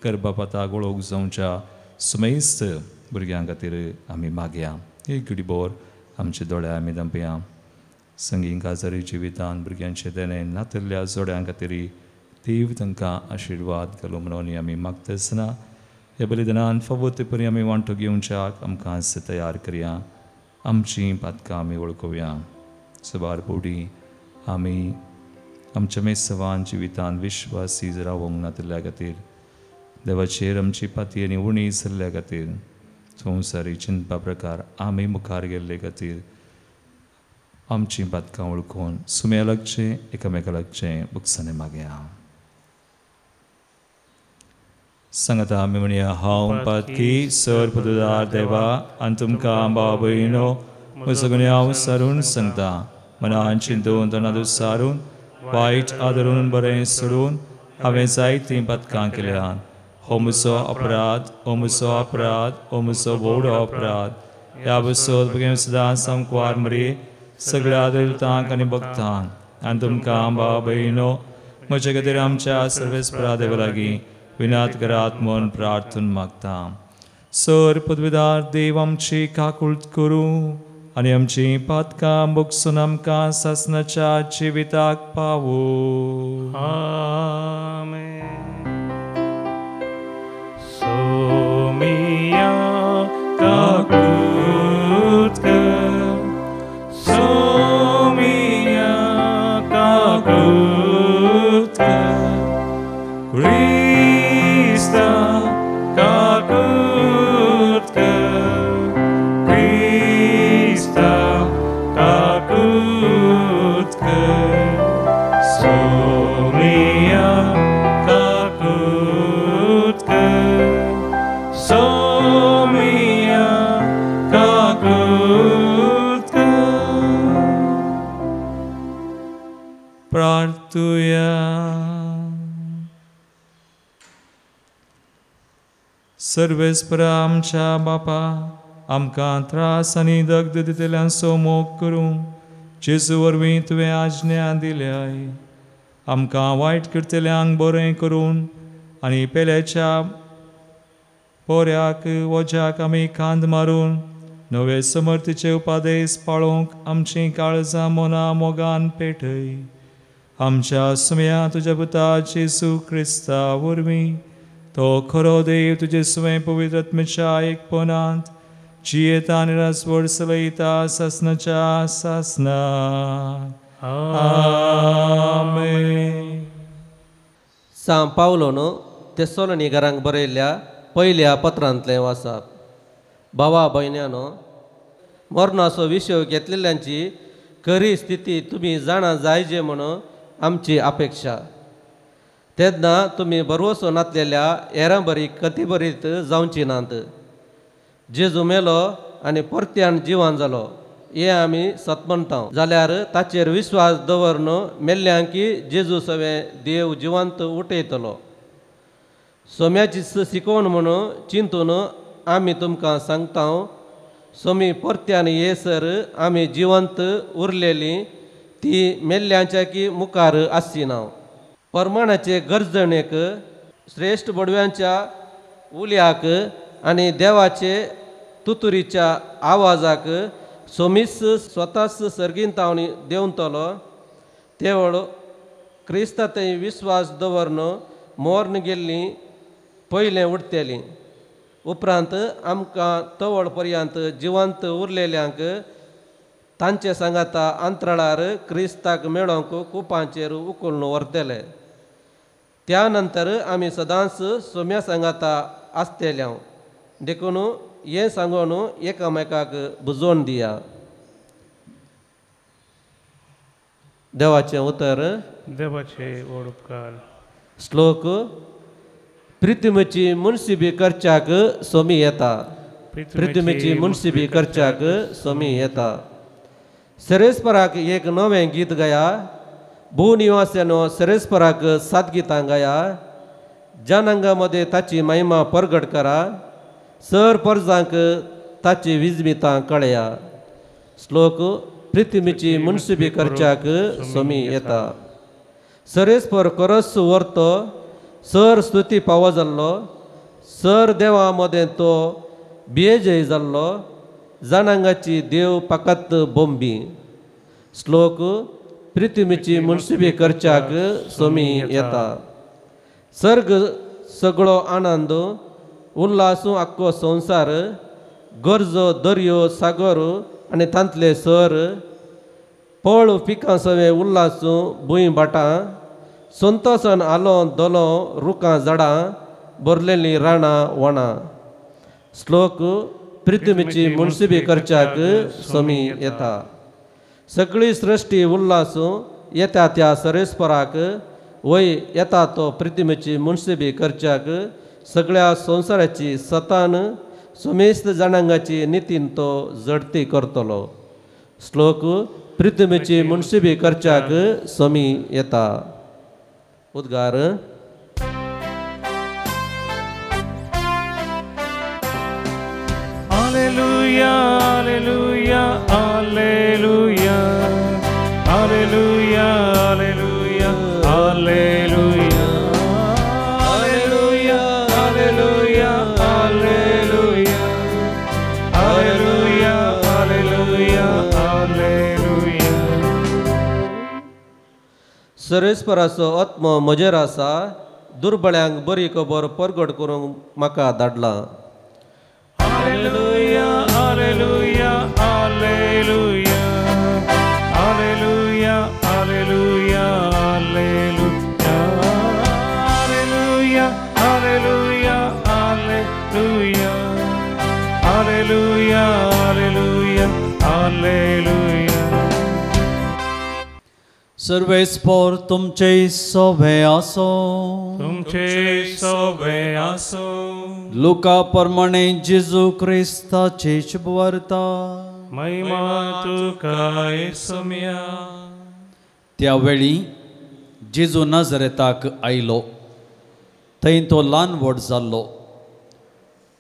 गर्भपाताक वळख जावच्या सुमेस्त भुरग्यां खातीर आमी मागया. एक घडीभर आमच्या दोळ्या आमी धांपया. संगीं काजारी जिवितान भुरग्यांचे देणें नातल्ल्या जोड्यां खातीर देव तांकां आशिर्वाद घालूं म्हणून आमी मागतासना ह्या बलिदानान फावो ते परी आमी वांटो घेवच्याक आमकां तयार करया. आमचीं पातकां आमी वळखुया. सबार बोडी आमी आमच्या मेसवान जिवितान विश्वासी रावोंक नातिल्ल्या खातीर देवाचेर आमची पाती आनी उणी जाल्ल्या खातीर संवसारी चिंतपा प्रकार आमी मुखार गेल्ले खातीर आमचीं पातकां वळखून सुम्या लागचें एकामेका लागचें बुकसांनी मागया. सांगता आमी म्हणया, हांव पातकी सर पदुदार देवा आनी तुमकां भाव भयणो म्हजो गुन्यांव सारून सांगता. मनान चिंतून तोंडांत सारून वायट आदरून बरें सोडून हांवें जायतीं पातकां केल्यात. हो म्हजो अपराध, हो म्हजो अपराध, हो म्हजो व्हड अपराध. ह्या बसत भुरगें सदां सामकार मरे सगळ्या देवतांक आनी भक्तांक आनी तुमकां भाव भयणो म्हजे खातीर आमच्या सर्वेस्परा देवा लागीं विनात करात म्हूण प्रार्थून मागता. सर पदवीदार देव आमची काकूळत करूं आनी आमची पातकां भोगसून आमकां सासणाच्या जिविताक पावूं. आमेन. सोमिया काकूत कर, सोमिया काकूत कर, क्रिस्ता काकूत कर, क्रिस्ता काकूत कर, सोमिया काकूत कर, सोमिया काकूत कर. प्रार्थुया. सर्वेस्परा आमच्या बापा आमकां त्रास आनी दग्ध दितल्यांचो मोग करूं जेजू वरवीं तुवें आज्ञा दिल्याय. आमकां वायट करतल्यांक बरें करून आनी पेल्याच्या पोऱ्याक वज्याक आमी खांद मारून नवे समर्थीचे उपादेस पाळोवंक आमचीं काळजां मनां मोगान पेटय. आमच्या सुम्या तुज्या पुता जेजू क्रिस्ता वरवीं तो खरो देव तुजे सुवें पवित्र आत्म्याच्या एकपणांत जियेता आनी रासवड चलयता सासणाच्या सासणाक. आमेन. सांव पावलोन तेसोलोनिकरांक बरयल्ल्या पयल्या पत्रांतलें वाचप. भावा भयण्यानो, मरणाचो विशय घेतलेल्यांची खरी स्थिती तुमी जाणा जायजे म्हणून आमची अपेक्षा. तेन्ना तुमी भरवसो नातलेल्या हेरां बरी कथेबरीत जावची नात. जेजू मेलो आनी परत्यान जिवान जालो हें आमी सत म्हणटा जाल्यार ताचेर विश्वास दवरून मेल्ल्यांकी जेजू सवें देव जिवंत उठयतलो. सोम्याची शिकवण म्हणून चिंतून आमी तुमकां सांगता, सोमी परत्यान येसर आमी जिवंत उरलेली ती मेल्ल्यांच्या की मुखार आसची ना. परमाणाचे गरजणेक श्रेश्ठ बडव्यांच्या उल्याक आनी देवाचे तुतुरीच्या आवाजाक सोमीस स्वताच सर्गींतावन देंवतलो. तेवळ क्रिस्ता थंय विश्वास दवरून मोर्न गेल्ली पयलें उठतली. उपरांत आमकां तवळ पर्यंत जिवंत उरलेल्यांक तांचे सांगाता अंतराळार क्रिस्ताक मेळोवंक कुपांचेर उखलून व्हरतले. त्या नंतर आमी सदांच सोम्या सांगाता आसतले. देखून हें सांगून एकामेकाक बुजोवन दिया. देवाचें उतर. देवाचे व्हड उपकार. श्लोक. प्रिथ्वीची मुनसिबी करच्याक सोमी येता. प्रिथ्वीची मुनसिबी करच्याक सोमी येता. सरेस्पराक एक नवें गीत गाया. भूनिवास्यानो सरेस्पराक सात गितां गाया. जनांगा मदें ताची महिमा परगट करा. सर परजांक ताची विजमितां कळया. श्लोक. प्रिथ्वीची मुनसिबी करच्याक सोमी येता. सरेस्पर करस व्हरतो सर स्तुती पावो जाल्लो. सर देवा मदें तो बियेजय जाल्लो. जनांगाची देव पाकत बोंबी. श्लोक. प्रिथ्वीची मुनसिबी करच्याक सोमी येता. सर्ग सगळो आनंद उल्हासू आख्खो संवसार. गरजो दर्यो सागर आनी तांतले सर. पळ पिकां सवें उल्हासू भूंय भाटां. संतोसान आलो दोलो रुखां झाडां भरलेलीं रानां वणां. श्लोक. प्रिथ्वीची मुनसिबी करच्याक सोमी येता. सगळी सृश्टी उल्हासू येता त्या सरेस्पराक. वय येता तो प्रिथ्वीची मुनसिबी करच्याक. सगळ्या संवसाराची सतान सुमेस्त जणांगाची नितीन तो झडती करतलो. श्लोक. प्रिथ्वीची मुनसिबी करच्याक सोमी येता. उद्गार. Hallelujah, hallelujah, hallelujah, hallelujah, hallelujah, hallelujah, hallelujah, hallelujah, hallelujah, hallelujah, hallelujah, hallelujah. सरेस्पराचो आत्मो म्हजेर आसा. दुर्बळ्यांक बरी खबर परगट करूंक म्हाका धाडला. Hallelujah, hallelujah, hallelujah, hallelujah, hallelujah, hallelujah, hallelujah, hallelujah, hallelujah, hallelujah, hallelujah, hallelujah. सर्वेस्पर तुमचे सोवे आसो. तुमचे सोवे आसो. लुका प्रमाणे जेजू क्रिस्ताची शुभवार्ता. महिमा तुका येसुम्या. त्या वेळी जेजू नाजरेताक आयलो. थंय तो ल्हान व्हड जाल्लो.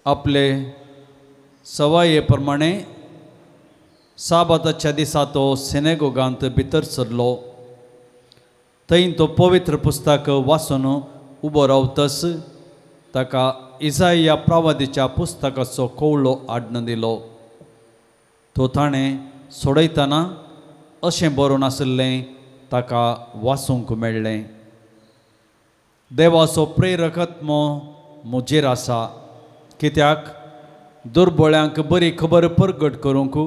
आपले सवाये प्रमाणे साबाताच्या दिसा तो सिनेगोगांत भितर सरलो. थंय तो पवित्र पुस्तक वाचून उबो रावतस ताका इजाया प्रवादीच्या पुस्तकाचो कवळो हाडून दिलो. तो ताणें सोडयतना अशें बरोवन आशिल्लें ताका वाचूंक मेळ्ळें. देवाचो प्रेरक आत्मो म्हजेर आसा, कित्याक दुर्बळ्यांक बरी खबर परगट करूंक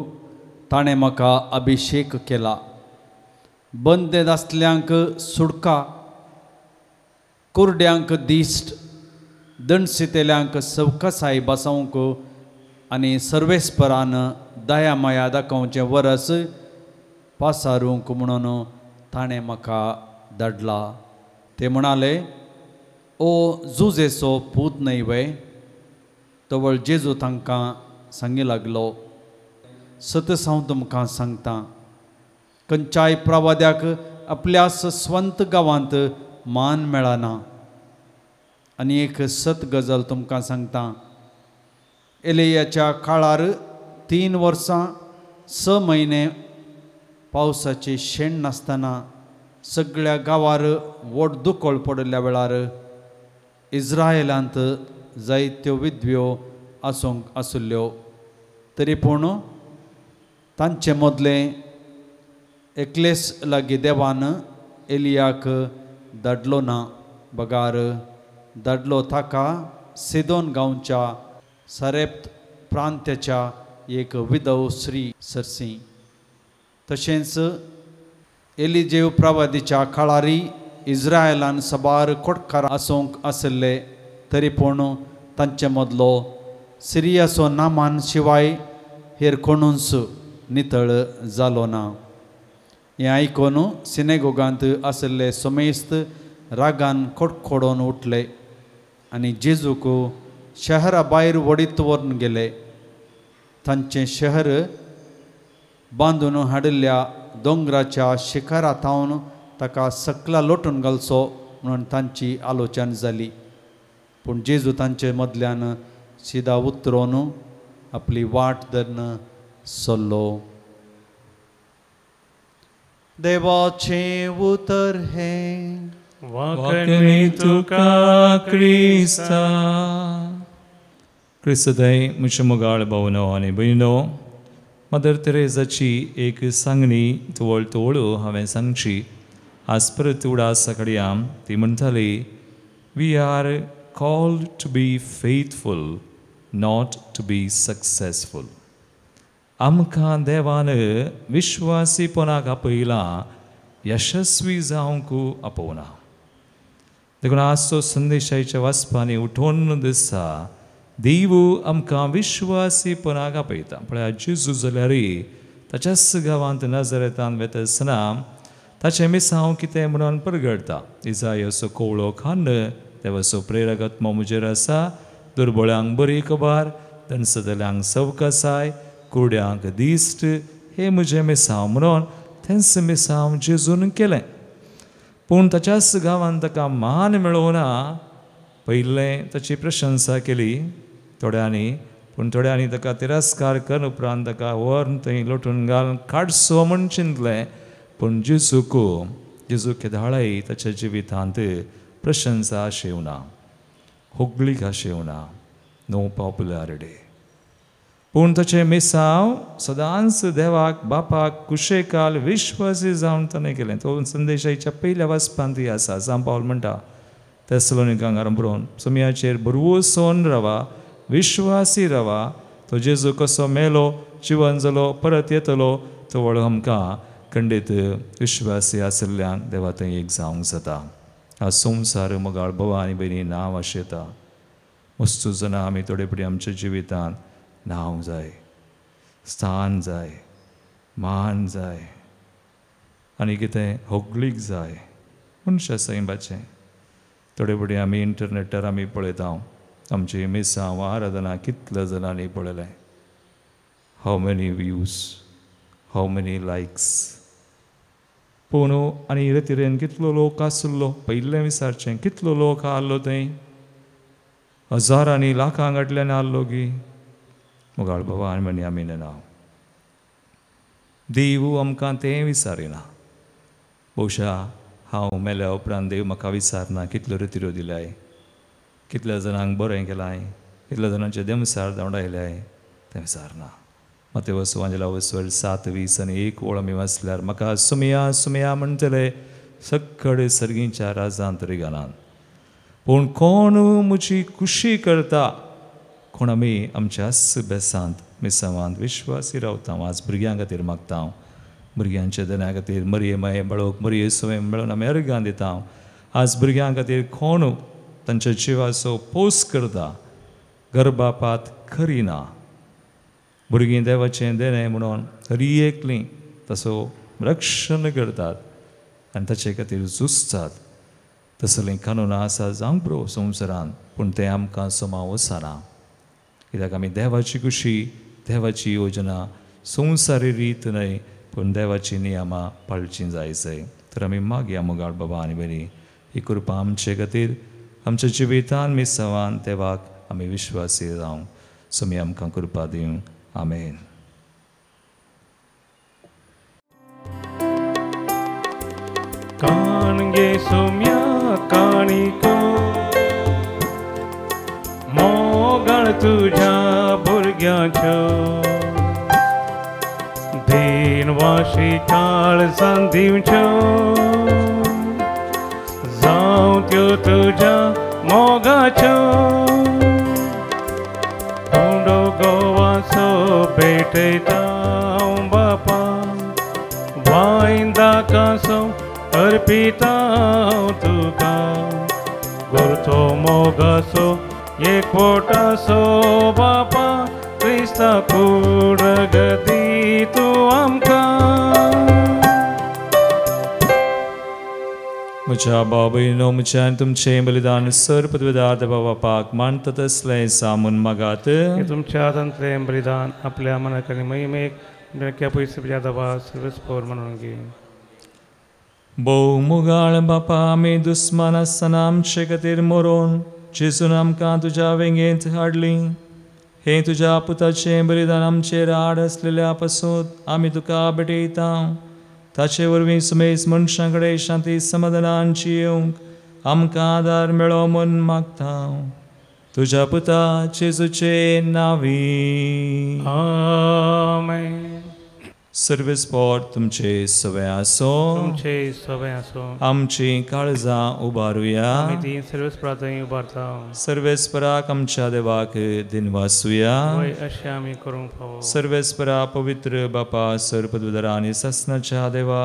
ताणें म्हाका अभिशेक केला. बंदेद आसल्यांक सुटका, कुरड्यांक दिश्ट, दणसितेल्यांक सवकासाय बसोवंक आनी सर्वेस्परान दया माया दाखोवचें वरस पासारूंक म्हणून ताणें म्हाका धाडला. ते म्हणाले, ओ जुजेचो पूत न्हय वे? तवळ जेजू तांकां सांगी लागलो, सतस हांव तुमकां सांगता, खंयच्याय प्रवाद्याक आपल्या स्वंत गांवांत मान मेळना. आनी एक सत गजाल तुमकां सांगता, एलियाच्या काळार 3 वर्सां 6 म्हयने पावसाची शेण नासतना सगळ्या गांवार व्हड दुकळ पडिल्ल्या वेळार इज्रायलांत जायत्यो विधव्यो आसूंक आशिल्ल्यो, तरी पूण तांचे मदलें एकलेस लागीं देवान एलियाक धाडलो ना, बगार धाडलो ताका सिदोन गांवच्या सरेप्त प्रांत्याच्या एक विधव स्त्री सरसी. तशेंच एलिजेव प्रवादीच्या काळारी इस्रायलान सबार कोटकार आसूंक आशिल्ले तरी पूण तांचे मदलो सिरियाचो नामान शिवाय हेर कोणूच नितळ जालो ना. हें आयकून सिनेगोगांत आशिल्ले समेस्त रागान खोडखोडोन उठले आनी जेजूक शहरा भायर वडीत व्हरून गेले. तांचें शहर बांदून हाडिल्ल्या दोंगराच्या शिखरा थावन ताका सकला लोटून घालचो म्हणून तांची आलोचन जाली. पूण जेजू तांचे मदल्यान सिदा उतरोन आपली वाट धरून सरलो. देवाचें उतर हें. वाकणी तुका क्रिस्ता. क्रिस्तय म्हज्या मोगाळ भावनो आनी भयणो, मदर तेरेजाची एक सांगणी तवळ तवळ हांवें सांगची आज परत उडास कडया. ती म्हणटाली, we are called to be faithful, not to be successful. आमकां देवान विश्वासीपणाक आपयलां, यशस्वी जावंक आपोवना. देखून आजचो संदेशाच्या वाचपांनी उठोवन दिसता देव आमकां विश्वासीपणाक आपयता. पळया जेजू जाल्यार ताच्याच गांवांत नजरेतान वेता आसतना ताचें मिसांव कितें म्हणून परगडटा. इजायसो कोवळो खांद देवाचो प्रेरक आत्मो म्हजेर आसा, दुर्बळ्यांक बरी खबर, दणसतल्यांक सवकासाय, कुड्यांक दिश्ट, हे म्हजें मिसांव म्हणून तेंच मिसांव जेजून केलें. पूण ताच्याच गांवांत ताका मान मेळोवना. पयलें ताची प्रशंसा केली थोड्यांनी, पूण थोड्यांनी ताका तिरस्कार करून उपरांत ताका व्हरून थंय लोटून घालून काडसो म्हूण चिंतलें. पूण जेजूक जेजू केदाळाय ताच्या जिवितांत प्रशंसा आशेवना, होगळीक आशेवना, नो पॉप्युलरिटी. पूण ताचें मिसांव सदांच देवाक बापाक कुशेकाल विश्वासी जावन ताणें केलें. तो संदेशाच्या पयल्या वाचपांत आसा. सांत पावल म्हणटा तेसलोनिकांक बरोवन, सोमयाचेर भरवसोन रावा, विश्वासी रावा. तो जेजू कसो मेलो, जिवन जालो, परत येतलो, तो वळ आमकां खंडीत विश्वासी आशिल्ल्यांक देवा थंय एक जावंक जाता. आज संवसार मोगाळ भावा आनी भयणी नांव आशेता. वस्तू जाणां आमी थोडे फावटी आमच्या जिवितांत नांव जाय, स्थान जाय, मान जाय आनी कितें होगळीक जाय मनशा सैमाचें. थोडे फावटी आमी इंटरनेटार आमी पळयता आमची मिसां वा आराधना कितल्या जाणांनी पळयलें, how many views, how many likes. पूण आनी रेतिरेन कितलो लोक आसलो पयलें विचारचें, कितलो लोक आहलो थंय, हजारांनी लाखां फाटल्यान आहलो गी. मोगाळ बाबा आनी म्हणी आमी नेना देव आमकां तें विचारिना. बहुशा हांव मेल्या उपरांत देव म्हाका विचारना कितल्यो रितिरो दिल्याय, कितल्या जाणांक बरें केलां, कितल्या जाणांचे देमसार धांवडायल्याय, तें विचारना. मातेवस वांजेला वसवल 7:20 आनी 1 ओळ आमी वाचल्यार म्हाका सुमया सुमया म्हणटले सगळे सर्गींच्या राजांत रिगानान. पूण कोण म्हजी खुशी करता, कोण आमी आमच्याच बेसांत मिसांवांत विश्वासी रावता. आज भुरग्यां खातीर मागता, भुरग्यांच्या दन्या खातीर मरये माये मेळोवंक, मरये सोय मेळोवन आमी अर्गां दिता. आज भुरग्यां खातीर कोण तांच्या जिवाचो पोस करता, गर्भापात करिना. भुरगीं देवाचें देणें म्हणून हरी एकलीं तसो रक्षण करतात आनी ताचे खातीर झुजतात. तसलीं कानुनां आसा जावंक पुरो संवसारांत, पूण तें आमकां समा वचना. कित्याक आमी देवाची खुशी, देवाची योजना संवसारी रीत न्हय, पूण देवाची नियमां पाळचीं जाय जाय. तर आमी मागया मोगाळ बाबा आनी भयणी, ही कृपा आमचे खातीर आमच्या जिवितान मिसावान देवाक आमी विश्वासी जावं. सोमी आमकां कृपा दिवं. आमेन. काणगे सोम्या काणिको मोगाळ तुझ्या भुरग्यांच्यो देनवाशी काळजान दिवच्यो जावं त्यो तुझ्या मोगाच्यो. उंडो गोवाचो पेटयता बापा कासो अर्पिता तुका गोरचो मोगासो एकवटासो बापा क्रिस्ता कूड रगत दी तूं आमकां. म्हज्या बाबयनो म्हज्यान तुमचें बलिदान सर पदवेदार देवा बापाक मानता तसलें सामून मागात. तुमच्या हातांतलें बलिदान आपल्या मनाक आनी महिमेक पयशे दबा सर्वेस्पर म्हणून घे. भोव मुगाळ बापा आमी दुस्मान आसतना आमचे खातीर मरोन जेजून आमकां तुज्या वेंगेंत हाडली. हें तुज्या पुताचें बलिदान आमचेर आड आसलेल्या पासून आमी तुका भेटयता. ताचे वरवीं सुमेस मनशां कडेन शांती समाधानान जियेवंक आमकां आदार मेळो म्हूण मागता. तुज्या पुता जेजूचे नांवी आमेन. सर्वेस्पर तुमचे सवे आसो. तुमचे सवे आसो. आमची काळजां उबारुया. आमी ती सर्वेस्परा उबारता. सर्वेस्पराक आमच्या देवाक दिनवासुया. अशें आमी करूंक फावो. सर्वेस्परा पवित्र बापा सर पदवीधरा आनी सासनाच्या देवा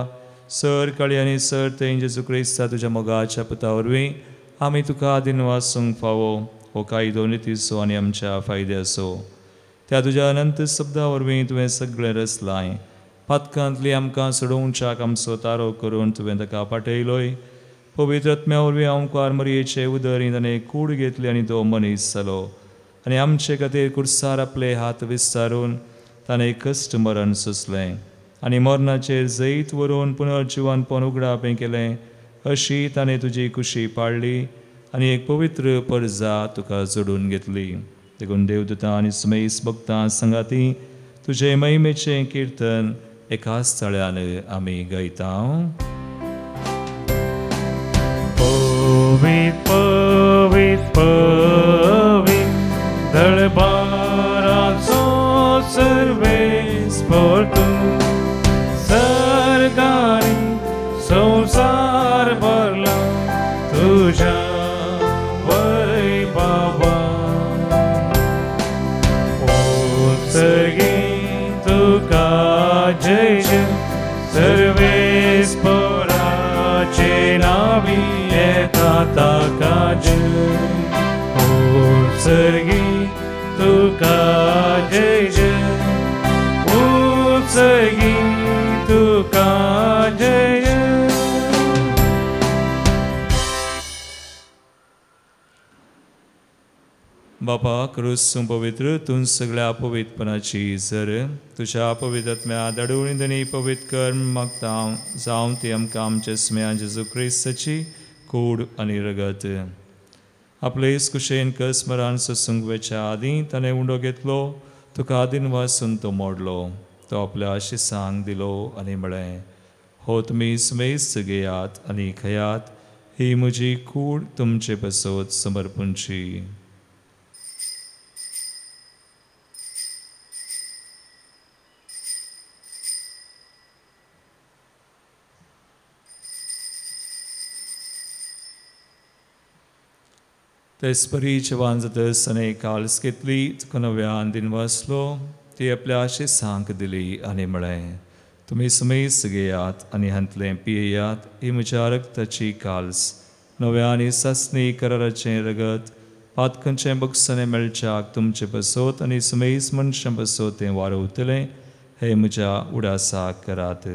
सर कळी आनी सर थंय जेजू क्रिस्ता तुज्या मोगाच्या पुता वरवीं आमी तुका दिनवासूंक फावो. हो कायदो नितीचो आनी आमच्या फायद्याचो. त्या तुज्या अनंत शब्दा वरवीं तुवें सगळें रचलां. पातकांतली आमकां सोडोवच्याक आमचो तारो करून तुवें ताका पाठयलोय. पवित्र आत्म्या वरवीं आमकार मरयेचे उदरी ताणें कूड घेतली आनी तो मनीस जालो आनी आमचे खातीर कुर्सार आपले हात विस्तारून ताणें कश्ट मरण सोंसलें आनी मरणाचेर जैत व्हरून पुनर्जिवनपण उगडापें केलें. अशी ताणें तुजी कुशी पाळ्ळी आनी एक पवित्र परजा तुका जोडून घेतली. देखून देवदूतां आनी सुमेस भक्तां संगाती तुजे महिमेचें किर्तन एकाच तळ्यान आमी गायता. पवित्र पवित्र पवित्र दळबाराचो सर्वेस्पर तूं सर्गानी संवसार भरला तुज्या वैभवा. ओ सर्गी तुका जय जय सर्वेस्पराचे नावी येता ताका जय. ओ सर्गी तुका जय जय ओ सर्गी तुका जय जय. बापा क्रूस पवित्र तूं सगळ्या पवित्रपणाची जर तुज्या पवित्र आत्म्या धाडून धनी पवित्र कर्म मागता जावं ती आमकां आमच्या स्म्या जेजू क्रिस्ताची कूड आनी रगत. आपले कुशेन कस मरान सोसूंक वेच्या आदीं ताणें उंडो घेतलो तुका आदीन वासून तो मोडलो. तो आपल्या शिसांक दिलो आनी म्हळें, हो तुमी सुमेस्त घेयात आनी खयात, ही म्हजी कूड तुमचे पासत समर्पणची. तेचपरी जेवण जातच आनी काल्स घेतली तुका नव्यान दिनवासलो ती आपल्या शिसांक दिली आनी म्हळें, तुमी सुमेस्त घेयात आनी हांतलें पियेयात, ही म्हज्या रक्ताची काल्स नव्या आनी सासणी कराराचें रगत पातकांचें बक्षणें मेळच्याक तुमचे पासत आनी सुमेस्त मनशां पासत तें वारवतलें. हें म्हज्या उडासाक करात.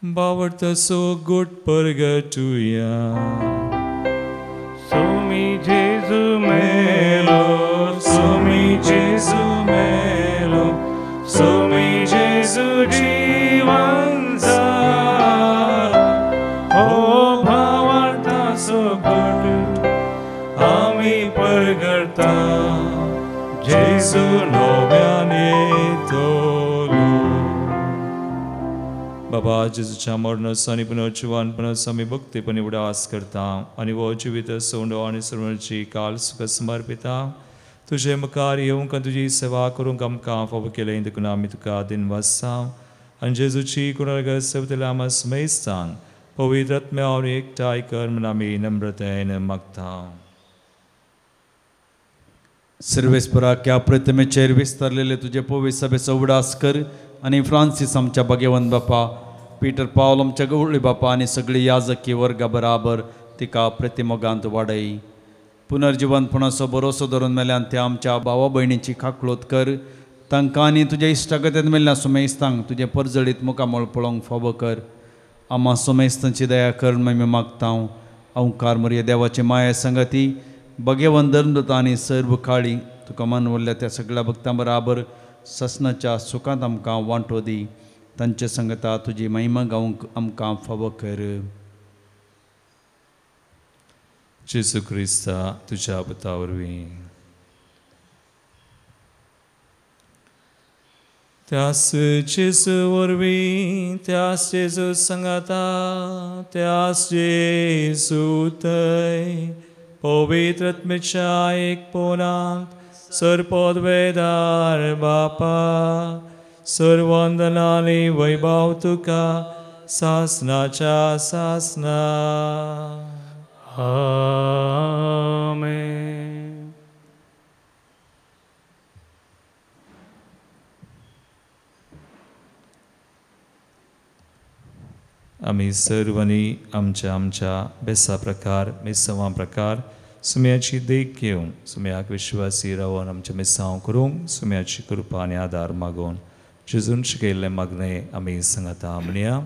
बावडतो गुड परगटुया. सुमी जेजू मेलो सुमी जेजू मेलो सुमी जेजू जीवन जाला. हो भावार्थाचो गुट आमी परगटा जेजू नव्यान येतलो. बाबा जेजूच्या मरणाचो आनी पुनर्जिवनपणाचो आमी भक्तीपणी उडास करता आनी हो जिवीत सोंडो आनी सर्वांची काल सुखा समर्पिता. तुजे मुखार येवंक आनी तुजी सेवा करूंक आमकां फावो केलें देखून आमी तुका दिनवासा. आनी जेजूची कुणागत सेवतल्या आमा सुमेस्तांक पवित्र आत्म्या एकठांय कर म्हूण आमी नम्रतायेन मागता. सर्वेस्परा ह्या प्रतिमेचेर विस्तारलेले तुजे पवित्र सभेचो उगडास कर आनी फ्रांसीस आमच्या भगवंत बापा, पीटर पावल आमच्या गवळी बापा आनी सगळी याजकी वर्गा बराबर तिका प्रतिमोगांत वाडय. पुनर्जिवंतपणाचो भरोसो धरून मेल्यान त्या आमच्या भावा भयणीची काकळूत कर. तांकां आनी तुज्या इश्टागतेंत मेल्ल्या सुमेस्तांक तुजें परजळीत मुखामळ पळोवंक फावो कर. आमा सुमेस्तांची दया कर म्हूण आमी मागता. ओंकार मरिया देवाची माया संगती भगवंत धर्मदूत आनी सर्व काळी तुका मानवल्ल्या त्या सगळ्या भक्तां बराबर ससनाच्या सुखांत आमकां वांटो दी. तांचे संगता तुजी महिमा गावंक आमकां फावो कर. जेजू क्रिस्ता तुज्या पुता वरवीं. त्यास जेजू वरवीं, त्यास जेजू संगता, त्यास जेजू थंय पवित्र आत्म्याच्या एकपणांत सर्वपदवेदार बापा, सर्वंदनानी वैभव तुका सासनाच्या सासना. आमेन. आमी सर्वांनी आमच्या आमच्या बेसा प्रकार मिसांवा प्रकार सुम्याची देख घेवन सुम्याक विश्वासी रावन आमचें मिसांव करूंक सुम्याची कृपा आनी आदार मागून जेजून शिकयल्लें मागणें आमी सांगता म्हणया.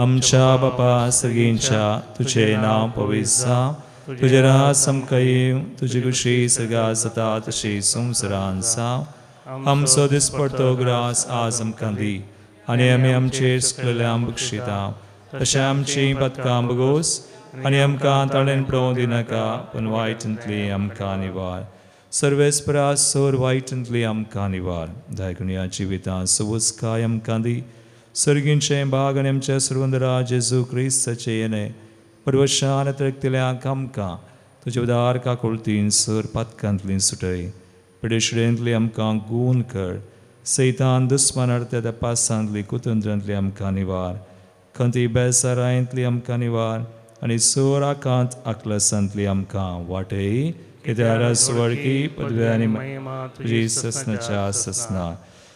आमच्या बापा सर्गींच्या, तुजें नांव पवित्र जावं, तुजें राज आमकां येवं, तुजी खुशी सगळ्या जाता तशी संवसारांत जावं. आमचो दिसपडतो ग्रास आज आमकां दी आनी आमी आमचेर चुकलेल्यांक बक्षिता तशें आमचीं पदकां बगोस आनी आमकां ताळेन पळोवं दिनाका, पूण वायटांतली आमकां निवार. सर्वेस्परा सोर वायटांतली आमकां निवार. दायकून ह्या जिवितांत सवस्काय आमकां दी. सर्गींचें भाग आनी आमच्या सर्वंदरा जेजू क्रिस्ताचें येणें परवशान तरकतल्यांक आमकां तुज्या उदार काकुळतीन सर पातकांतली सुटय. पिडेशिडेंतली आमकां गूण कर. सैतान दुस्मान आडत्या त्या पासांतली कुतंत्रांतली आमकां निवार. खंती बेसारांतली आमकां निवार आनी सोर आकांत आकलसांतली आमकां वाटय. कित्याक रासवळकी पदवी आनी महिमा तुजी ससनाच्या ससना.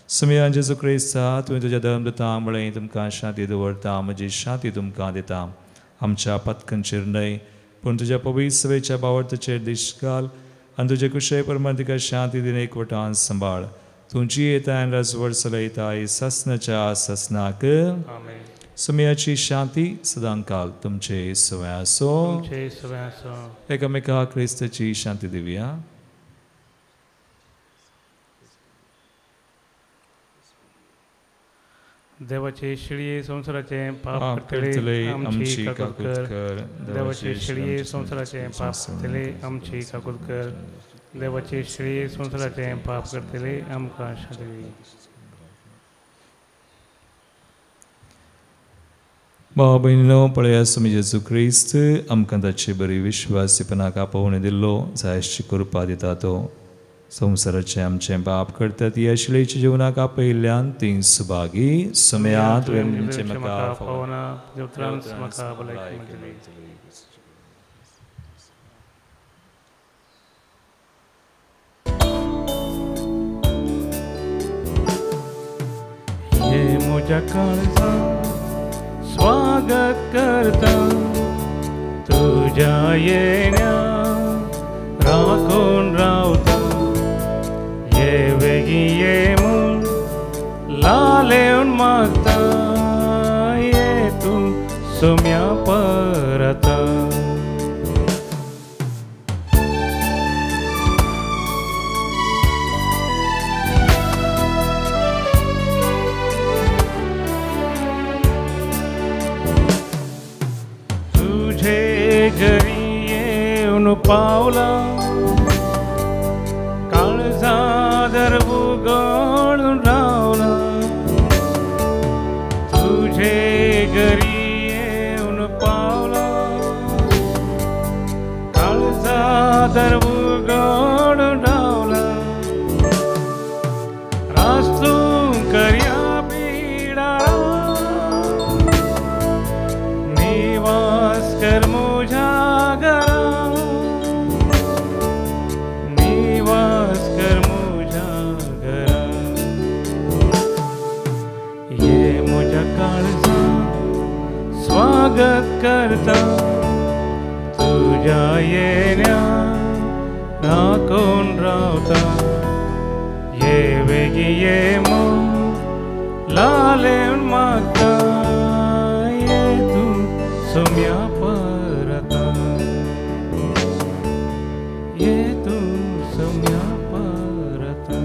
सुमयान जेजू क्रिस्ता, तुवें तुज्या धर्मदूतांक म्हळें, तुमकां शांती दवरता, म्हजी शांती तुमकां दिता. आमच्या पथकांचेर न्हय पूण तुज्या पवित्र सभेच्या बावडताचेर दिश्ट घाल आनी तुजे कुशे प्रमाण तिका शांती दिन एकवटान सांबाळ. तूं जियेता आनी राजवट चलयता ससनाच्या ससनाक. सुमयाची शांती सदांकाल तुमचे सवय आसो. एकामेका क्रिस्ताची शांती दिवया. देवाचे शिळये संवसाराचें पाप करतले आमची काकूत कर. देवाचे शिळये संवसाराचें पाप करतले आमची काकूत कर. देवाचे शिळये संवसाराचें पाप करतले आमकां शांती दी. भाव भयणीनो, पळया स्वामी जेजू क्रिस्त आमकां ताची बरी विश्वासीपणाक आपोवणी दिल्लो जायशी कृपा दिता. तो संवसाराचें आमचें पाप करतात ह्या शिळेच्या जिवनाक आपयिल्ल्यान ती सुभागी. सुमया तुवें म्हाका फावना म्हाका भलायकी मेळटली. हे म्हज्या काळजा स्वागत करता तुज्या येण्या राखून रावता. ये वेगीं ये म्हूण लालेवन मागता, ये तूं सोम्या परता. तुझे घरी येवन पावला काळजा दर उगडून रावला. तुझे घरी येवन पावला काळजा दर उगडून रावला. रास्तू करया बिडारा करता तुज्या येण्या राखून रावता ये वेगी ये म्हूण लालेवन मागता ये तूं सोम्या परता ये तूं सोम्या परता.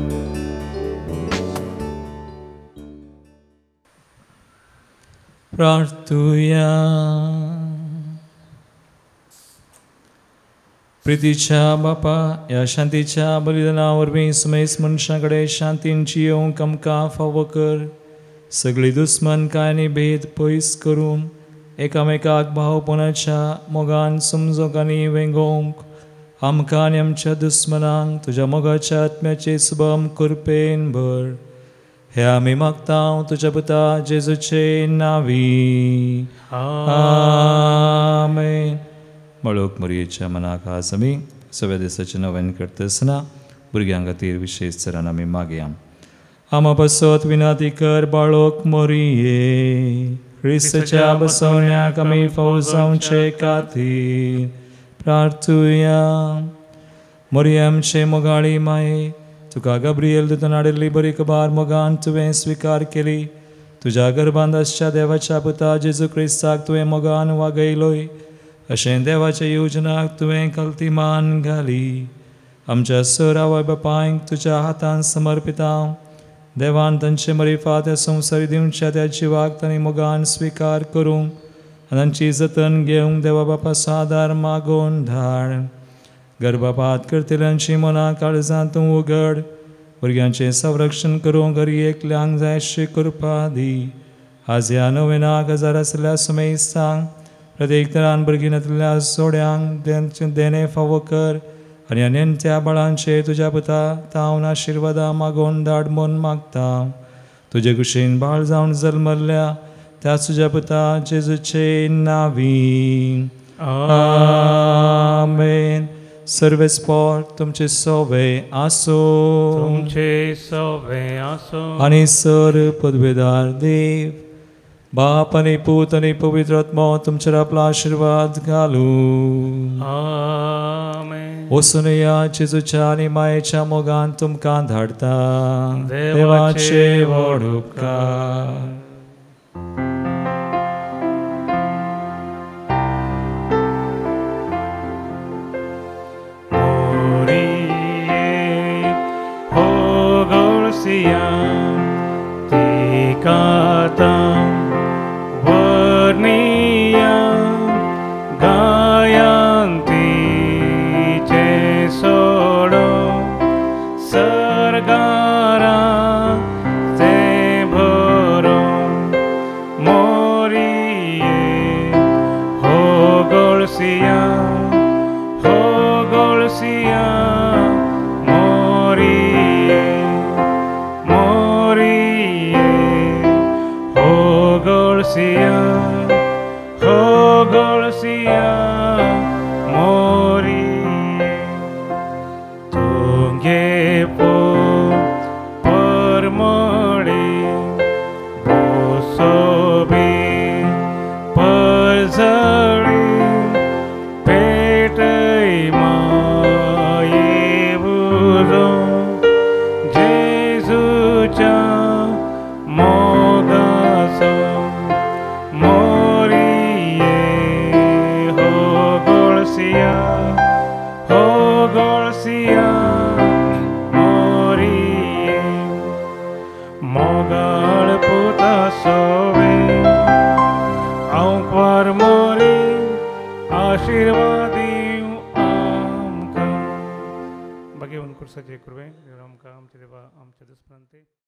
प्रार्थुया. प्रितीच्या बापा ह्या शांतीच्या बलिदाना वरवीं सुमेस मनशां कडेन शांतीन जियोवंक आमकां फावो कर. सगळी दुस्मनकाय आनी भेद पयस करून एकामेकाक भावपणाच्या मोगान समजूंक आनी वेंगोवंक आमकां आनी आमच्या दुस्मनांक तुज्या मोगाच्या आत्म्याचे सुबम कृपेन भर. हे आमी मागता तुज्या पुता जेजूचे नांवी आमेन. मळोक मोरयेच्या मनाक आज आमी सगळ्या दिसाचें नवेन करता आसतना भुरग्यां खातीर विशेश तरान आमी मागया. आमा पासत विनाती कर बाळोक मोरये क्रिस्ताच्या बसवण्याक आमी फावो जावचे खातीर प्रार्थुया. मोरये आमचे मोगाळी माये, तुका गब्रियल दुतान हाडिल्ली बरी खबर मोगान तुवें स्विकार केली. तुज्या गर्भांत आसच्या देवाच्या पुता जेजू क्रिस्ताक तुवें मोगान वागयलोय. अशें देवाच्या योजनाक तुवें कलती मान घाली. आमच्या सर आवय बापायक तुज्या हातान समर्पिता. देवान तांचे मरिफा त्या संवसारी दिवच्या त्या जिवाक तांणी मोगान स्विकार करूंक आनी तांची जतन घेवंक देवा बापाचो आदार मागोवन धाड. गर्भपात करतल्यांची मनां काळजां तूं उगड. भुरग्यांचें संरक्षण करूंक हर एकल्यांक जाय अशी कृपा दी. आज ह्या नवेनाक हजार आसल्या सुमेस्तांक प्रत्येक तरान भुरगीं नातिल्ल्या जोड्यांक देणें फावो कर आनी नेण्ट्या बाळांचेर तुज्या पुता तावन आशिर्वादां मागोवन धाड म्हूण मागता. तुजे कुशीन बाळ जावन जल्मल्ल्या त्या तुज्या पुता जेजूचे नांवी आमेन. सर्वेस्पोर तुमचे सोवे आसो, तुमचे सोवे आसो. आनी सर पदवेदार देव बाप आनी पूत आनी पवित्र आत्मो तुमचेर आपलो आशिर्वाद घालूं. आमेन. वचून या जेजूच्या आनी मायेच्या मोगान तुमकां धाडटा. देवाचे व्हड उपकार. वर्णिया गायंतीचे सोडो सरगारा ते भरो मोरिये हो गोळसिया मोरिये मोरिये हो गोळसिया मोरिये. तुगे परमळे बोसोबे परजळे पेटय माये उरो जेजूच्या मोगाचो मोरिये हो गोळसिया मोरिये. मोगाळ पुता सोवे आंकवार मोरी आशिर्वाद दिवं आमकां. भाग्यवंत कुर्साचे कृपेन आमकां आमच्या देवा आमच्या दुस्मनांते.